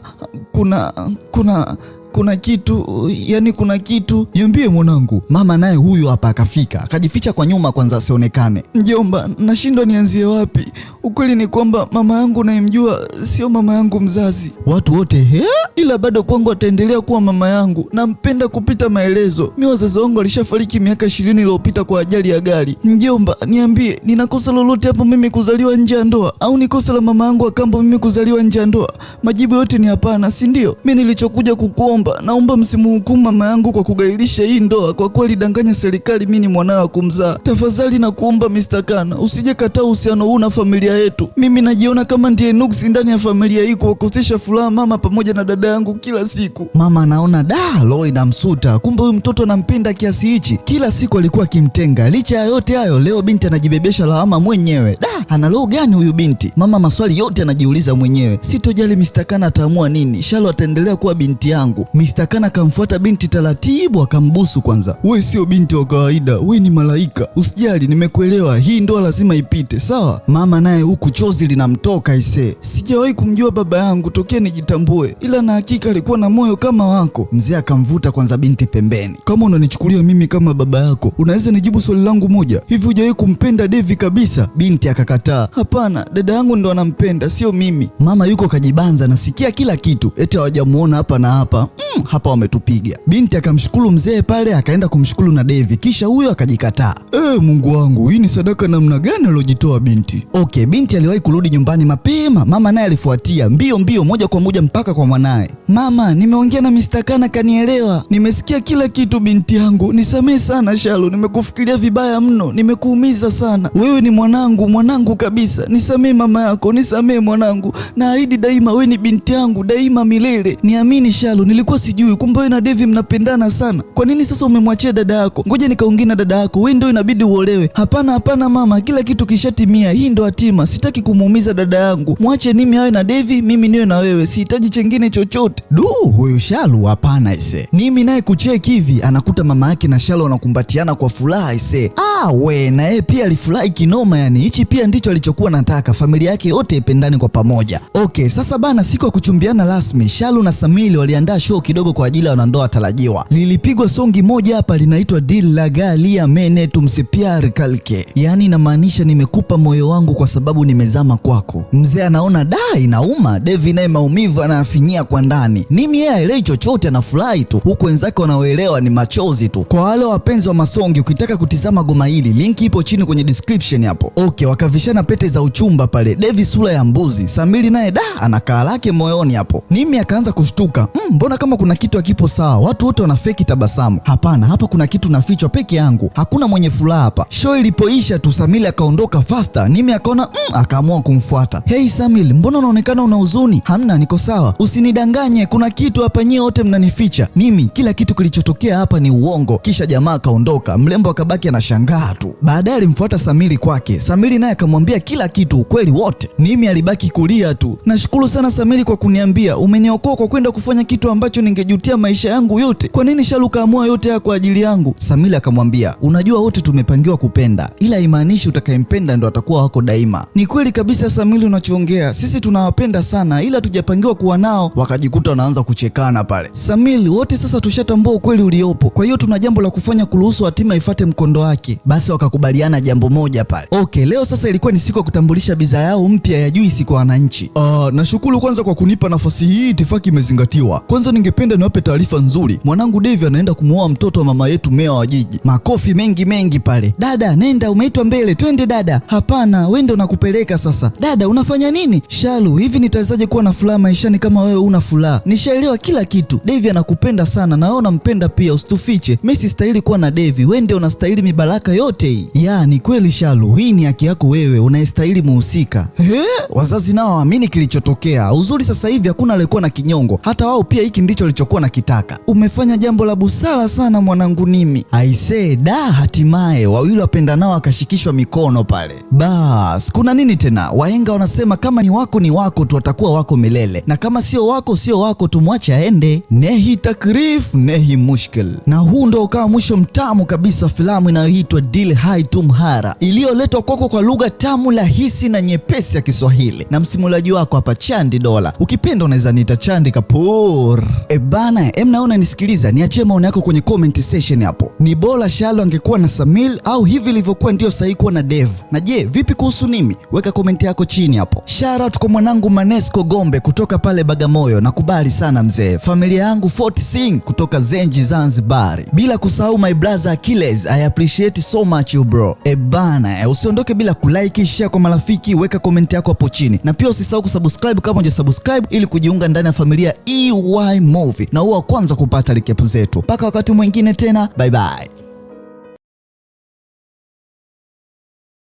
kuna kitu, yani kuna kitu. Niambie mwanangu. Mama naye huyu hapa akafika, akajificha kwa nyuma kwanza asionekane. Mjomba, nashindwa nianzie wapi. Ukweli ni kwamba mama yangu nayemjua sio mama yangu mzazi. Watu wote he? Ila bado kwangu ataendelea kuwa mama yangu. Nampenda kupita maelezo. Mi wazazi wangu walishafariki miaka 20 iliyopita kwa ajali ya gari. Mjomba, niambie, nina kosa lolote hapo mimi kuzaliwa nje ya ndoa? Au ni kosa la mama yangu akambo mimi kuzaliwa nje ya ndoa? Majibu yote ni hapana, si ndio? Mimi nilichokuja kukuomba, naomba msimhukumu mama yangu kwa kugailisha hii ndoa, kwa kuwa alidanganya serikali mimi ni mwanawe wa kumzaa. Tafadhali nakuomba Mr. Kana, usije kataa uhusiano huu na familia yetu. Mimi najiona kama ndiye nuksi ndani ya familia hii, kuwakosesha furaha mama pamoja na dada yangu kila siku. Mama anaona da, roho inamsuta, kumbe huyu mtoto anampenda kiasi hichi. Kila siku alikuwa akimtenga. Licha ya yote hayo, leo binti anajibebesha lawama mwenyewe. Da, ana roho gani huyu binti? Mama maswali yote anajiuliza mwenyewe. Sitojali Mr. Kana ataamua nini, Shalu ataendelea kuwa binti yangu. Mr. Kana akamfuata binti taratibu, akambusu kwanza. Wewe sio binti wa kawaida, wewe ni malaika. Usijali, nimekuelewa, hii ndoa lazima ipite, sawa? Mama naye huku chozi linamtoka ise. Sijawahi kumjua baba yangu tokea nijitambue, ila na hakika alikuwa na moyo kama wako. Mzee akamvuta kwanza binti pembeni. Kama unanichukulia mimi kama baba yako, unaweza nijibu swali langu moja? Hivi hujawahi kumpenda Devi kabisa? Binti akakataa. Hapana, dada yangu ndo anampenda, sio mimi. Mama yuko kajibanza, nasikia kila kitu, eti hawajamuona hapa na hapa. Hapa wametupiga. Binti akamshukuru mzee pale, akaenda kumshukuru na Devi, kisha huyo akajikataa. Mungu wangu, hii ni sadaka namna gani alojitoa binti? Okay, binti aliwahi kurudi nyumbani mapema, mama naye alifuatia mbio mbio moja kwa moja mpaka kwa mwanae. Mama, nimeongea na Mr. Kana kanielewa. Nimesikia kila kitu binti yangu. Nisamehe sana Shalu, nimekufikiria vibaya mno, nimekuumiza sana. Wewe ni mwanangu, mwanangu kabisa. Nisamehe mama yako, nisamehe mwanangu. Naahidi daima wewe ni binti yangu, daima milele. Niamini Shalu, nilikuwa sijui kumbe wewe na Devi mnapendana sana. Kwa nini sasa umemwachia dada yako? Ngoja nikaongee na dada yako, wewe ndio inabidi uolewe. Hapana hapana mama, kila kitu kishatimia, hii ndo hatima. Sitaki kumuumiza dada yangu. Mwache Nimi awe na Devi, mimi niwe na wewe. Sihitaji chengine chochote. Du, huyu Shalu hapana ise. Nimi naye kucheki hivi anakuta mama yake na Shalu wanakumbatiana kwa furaha ise. Ah we, na yeye pia alifurahi kinoma yani. Hichi pia ndicho alichokuwa nataka, familia yake yote ipendane kwa pamoja. Okay, sasa bana, siku ya kuchumbiana rasmi, Shalu na Samili waliandaa show kidogo kwa ajili ya wanandoa watarajiwa. Lilipigwa songi moja hapa linaitwa Dil Lagalia Mene Tumse Pyar Kalke, yani inamaanisha nimekupa moyo wangu kwa sababu nimezama kwako. Mzee anaona da, inauma. Devi naye maumivu anayafinyia kwa ndani. Nimi yeye haelewi chochote, anafurahi tu, huku wenzake wanaoelewa ni machozi tu. Kwa wale wapenzi wa masongi, ukitaka kutizama goma hili, linki ipo chini kwenye description hapo. Okay, wakavishana pete za uchumba pale. Devi sura ya mbuzi, Samili naye da anakaa lake moyoni hapo. Nimi akaanza kushtuka, mbona kama kuna kitu hakipo sawa, watu wote wanafeki tabasamu. Hapana, hapa kuna kitu nafichwa peke yangu, hakuna mwenye furaha hapa. Show ilipoisha tu Samili akaondoka faster. Nimi akaona akaamua kumfuata. Hey Samili, mbona unaonekana una huzuni? Hamna, niko sawa. Usinidanganye, kuna kitu hapa, nyie wote mnanificha. Nimi, kila kitu kilichotokea hapa ni uongo. Kisha jamaa akaondoka, mlembo akabaki anashangaa tu. Baadaye alimfuata Samili kwake. Samili naye akamwambia kila kitu, ukweli wote. Nimi alibaki kulia tu. Nashukuru sana Samili kwa kuniambia, umeniokoa kwa kwenda kufanya kitu ambacho ningejutia maisha yangu yote. Kwa nini Shalu kaamua yote haya kwa ajili yangu? Samili akamwambia, unajua wote tumepangiwa kupenda, ila imaanishi utakayempenda ndo atakuwa wako daima. Ni kweli kabisa Samili unachoongea, sisi tunawapenda sana, ila tujapangiwa kuwa nao. Wakajikuta wanaanza kuchekana pale. Samili, wote sasa tushatambua ukweli uliopo, kwa hiyo tuna jambo la kufanya kuruhusu hatima ifate mkondo wake. Basi wakakubaliana jambo moja pale. Okay, leo sasa ilikuwa ilikuwa ni siku ya kutambulisha bidhaa yao mpya ya juisi kwa wananchi. Nashukuru kwanza kwa kunipa nafasi hii, itifaki imezingatiwa. Kwanza ningependa niwape taarifa nzuri, mwanangu Devi anaenda kumuoa mtoto wa mama yetu meya wa jiji. Makofi mengi mengi pale. Dada nenda, umeitwa mbele, twende dada. Hapana, wewe ndio nakupeleka sasa. Dada unafanya nini? Shalu, hivi nitawezaje kuwa na furaha maishani kama wewe una furaha? Nishaelewa kila kitu. Devi anakupenda sana na wewe unampenda pia, usitufiche. Mimi sistahili kuwa na Devi, wewe ndio unastahili mibaraka yote hii. Ya, ni kweli Shalu, hii ni haki yako wewe, unayestahili muhusika. He? Wazazi nao waamini kilichotokea. Uzuri sasa hivi hakuna aliyekuwa na kinyongo, hata wao pia hiki ndicho walichokuwa nakitaka. Umefanya jambo la busara sana mwanangu Nimi. Aisee, da, hatimaye wawili wapendanao akashikishwa mikono pale. Bas, kuna nini tena? Wahenga wanasema kama ni wako ni wako tu, watakuwa wako milele, na kama sio wako sio wako, tumwache aende. Nehi takrif nehi mushkil. Na huu ndo ukawa mwisho mtamu kabisa filamu inayoitwa Dil Hai Tumhara, iliyoletwa kwako kwa lugha tamu, rahisi na nyepesi ya Kiswahili, na msimulaji wako hapa Chandi Dola. Ukipenda unaweza niita Chandi Kapoor. E bana, naona nisikiliza, niachie maoni yako kwenye comment section hapo. Ni bora Shalu angekuwa na Samil au hivi ilivyokuwa ndio sahihi kuwa na Dev? Na je, vipi kuhusu Nimi? Weka comment yako chini hapo. Shout out kwa mwanangu Manesco Gombe kutoka pale Bagamoyo, nakubali sana mzee. Familia yangu Fort Singh kutoka Zenji Zanzibar. Bila kusahau my brother Achilles, I appreciate so much you bro. E bana, usiondoke bila kulike, share kwa marafiki, weka comment yako hapo chini. Na pia usisahau kusubscribe kama hujasubscribe ili kujiunga ndani ya familia EY Movie na uwe wa kwanza kupata recap zetu. Mpaka wakati mwingine tena, bye bye.